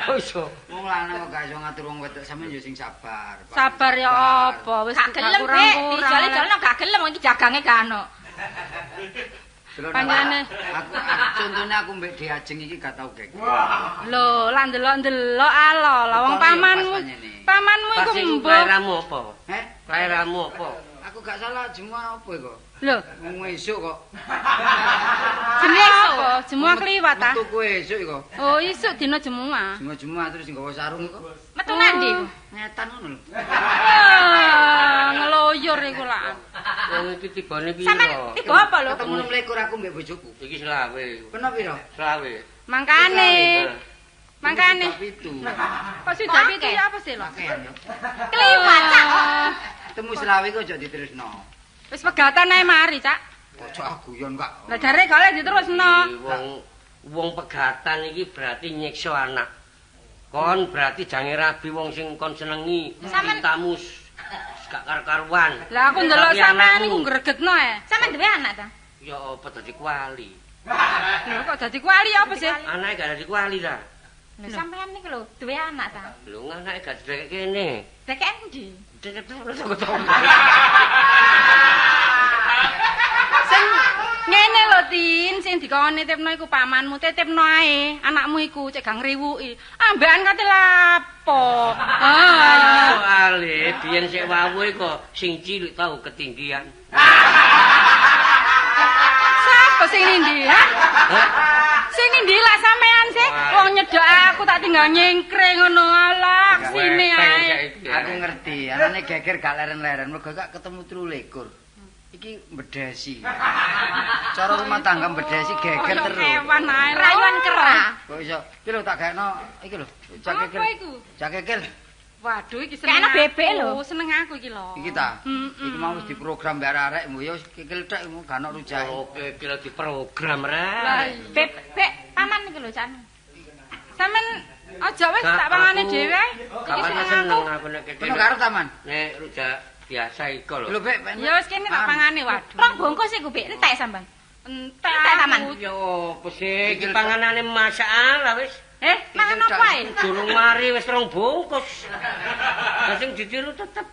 Kok iso? Wong lanang kok gak iso ngatur wong wedok sampeyan yo sing sabar. Paman Sabar ya apa wis Gak gelem, Bek. kurang-kurang. Dijol-dijolno gak gelem wong iki jagange gak ono. Delok, Panjenengane. Aku contone aku mbek Diajeng iki gak tau geger. Lho, lah ndelok-ndelok alo, lah wong Betul, ya, pamanmu. pas panjene. Pamanmu iku Pas iku mbuh. kelairamu apa? Heh? Kelairamu apa? Aku gak salah jemua apa iku? Lho, Wong esuk kok. jemua apa? Jemua kliwat ta? Metu kowe esuk iku. Oh, isuk dina jemua. Jemua-jemua terus nggawa sarung iku. Metu nandi iku? Ngetan ngono lho. Ah, ngeloyor iku lah. Wong iki tibane piro? Sampeyan tiba apa lho? Ketemu 26 aku mbek bojoku. Iki selawe. Kena piro? Selawe. Mangkane. Mangkane. Pitu. Kok sudah pitu ya apa sih lho? Pakaian yo. Kliwat, Cak. Ah, Ketemu selawe kok aja diterusno. Wis pegatan ae mari, Cak. Ojo ah guyon kak. Lah jare gak oleh diterusno. Iki Wong wong pegatan iki berarti nyiksa anak. Kon berarti jange rabi wong sing kon senengi, Sampeyan- cintamu gak karo-karuan. Lah aku ndelok Tapi sampean anakmu, iku gregetno e. Sampeyan duwe anak ta? Ya apa dadi kuali? Lho kok dadi kuali apa sih? Anake gak dadi kuali ta? Lho sampeyan niku lho duwe anak ta? Lho anake gak didekek kene. Dekek endi? Dekek tonggo. Sing ngene lho Tin, sing dikon nitipno iku pamanmu, titipno ae anakmu iku cek gak ngriwuki. Ambekan kate lapo. Ah. Soale biyen sik wawuh kok sing cilik tau ketinggian. Sapa sing nindi, ha? Hah? Sing nindi lah sampean sih. Wong nyedok aku tak tinggal nyengkre ngono alah sine ae. Aku ngerti, anane geger gak leren-leren mergo gak ketemu 23. Iki bedesi. Cara rumah tangga bedesi geger Kaya terus. kewan ae. Rayuan kera. Kok iso? Iki lho tak gaekno iki lho. Cak Apa kekel. iku? Cak kekel. Waduh iki seneng. Kayaknya bebek aku. lho. Seneng aku iki lho. Iki ta. Mm-mm. Iki mau wis diprogram mbek arek-arek mbok ya wis kekel tok iku gak ono rujake. Oke, iki lagi program Lah rek. iya. Bebek paman niku lho, Cak. Sampean aja wis Gak, tak pangane aku- dhewe ae. Iki Kapan seneng aku. seneng aku nek kekene. Kono karo taman. Nek rujak biasa iku lho. Lho Bek, pengen- Ya wis kene tak pangane waduh. Rong bungkus iku, Bek, entek sampean. Entek Entek taman. aku. Ya apa sih iki panganane masalah wis. Eh, Mangan apa ae? Durung mari wis rong bungkus. Lah sing ditiru tetep.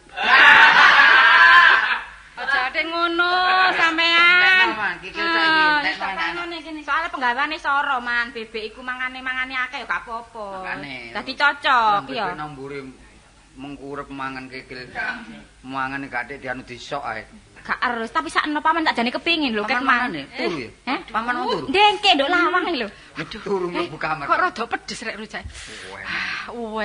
aja ate ngono sampean. Entek, Man. Kikil tak iki, Ah, entek, wis tak Man. pangane kene. Soale penggaweane soro, Man. Bebek iku mangane-mangane akeh ya gak apa-apa. Mangane. Dadi cocok ya. Bebek nang mburi mengkurep mangan kikil. Mangan gak atik dianu disok ae. Gak erus, tapi sakno paman tak jane kepingin lho ket Paman mang. mangane turu ya. Heh? Paman mau turu. Ndengke nduk lawang iki lho. Turu mlebu kamar. Kok rada pedes rek rujak. Enak.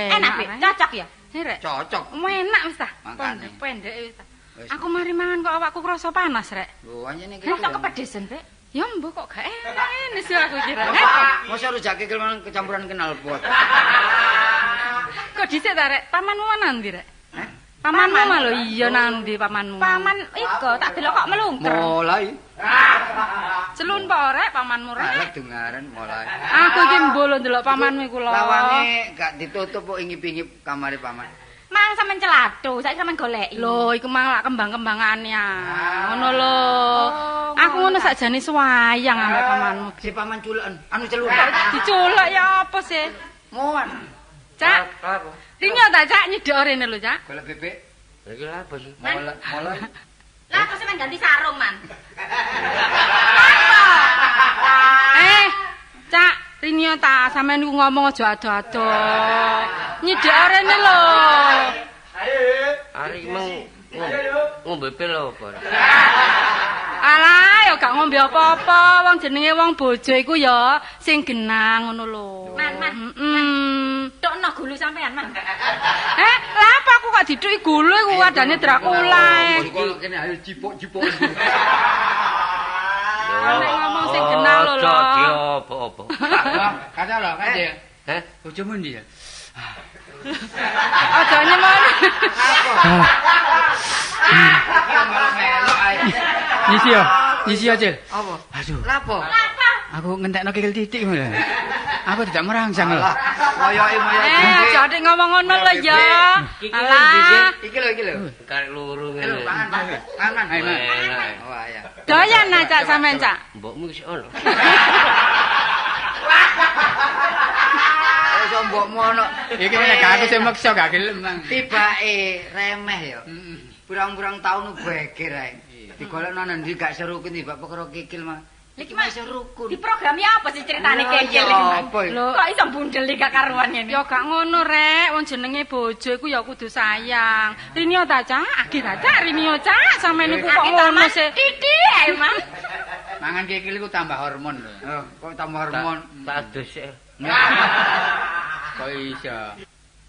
Ah, Enak, Bek. Cocok ya. Eh, rek. Cocok. Enak wis ta. Mangkane. Pendek wis ta. Wis. Aku mari mangan kok awakku krasa panas rek. Lho anjene iki. Kok kepedesen, Bek? Ya mbok kok gak enak ini sih aku kira. Eh, Masa rujak kikil mangan kecampuran kenal pot. Kok dhisik ta rek? Pamanmu nang ndi rek? Hah? Pamanmu mah lho iya nang ndi pamanmu? Paman iku tak delok kok melungker. Mulai. Celun pa rek pamanmu Alah rek? dengaren mulai. Aku iki mbolo ndelok pamanmu iku lho. Lawange gak ditutup kok ingip-ingip kamare paman. Mang sampean celatu, saiki sampean goleki. Lho, iku mang lak kembang-kembangane ah. Ngono lho. Oh, Aku ngono sakjane swayang ambek pamanmu. Si paman culeken, anu celuk. Diculek ya apa sih? Moan. Cak, Apa? rinyo ta Cak nyedhok rene lho, Cak. Golek bebek. Iki lha apa sih? Mulai, mulai. Lah kok sampean ganti sarung, Man? Eh, Cak, rinyo ta sampean niku ngomong aja ado-ado. Nyedhok rene lho. Ari iki meng ngombe pil apa? Alah, ya gak ngombe apa-apa. Wong jenenge wong bojo iku ya sing genang ngono lho. Man, man. Heeh. Tokno gulu sampean, Man. Eh, lah apa aku kok didhuki gulu iku wadane Dracula. e. Kok kene ayo cipok-cipok. Nek ngomong sing genah lho, lho. Aja diopo-opo. Kata lho, kate. Heh? Bojomu ndi ya? Aja nyemoni. Melok ae. Ngisi ya. Isi aja. Apa? Aduh. Lapo? Aku ngentekno kikil titik ngono. Aku tidak merangsang lho. Alah, moyoke moyoke. Eh, aja adik ngomong ngono lho ya. Alah, Iki lho, iki lho. Karek loro Iki lho, ngene. pangan, pangan. Pangan. Ayo, Man. Enak. Wah, ya. doyan ah Cak sampean Cak. Mbokmu wis ono. Wis mbokmu ono. Iki nek gak aku sing meksa gak gelem, Mang. Tibake remeh ya. Heeh. Pirang-pirang taun geger ae. Digolekno nang ndi gak seru kuwi tibak perkara kikil mah. Lha iki Mas, Iso rukun. di programi apa sih ceritane Lah, kekil ya iki, Mas? apa ya? Lho. Kok iso bundel gak karuan ngene? Ya gak ngono rek, wong jenenge bojo iku ya kudu sayang. Rinio ta Cak, agi ta Cak, Rinio Cak, sampean iku kok Aki ta, ngono Mas? sih. Titik ae, Mas. Mangan kikil iku tambah hormon lho. Oh, kok tambah hormon. Tak adus sik. Kok iso.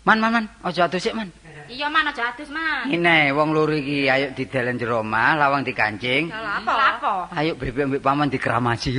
Man, man, man, aja adus sik, Man. Iya, Man, aja adus, Man. Ngene, wong loro iki ayo didelen jero omah, lawang dikancing. Lah apa? Lapo? Ayo bebek mbek paman dikeramasi.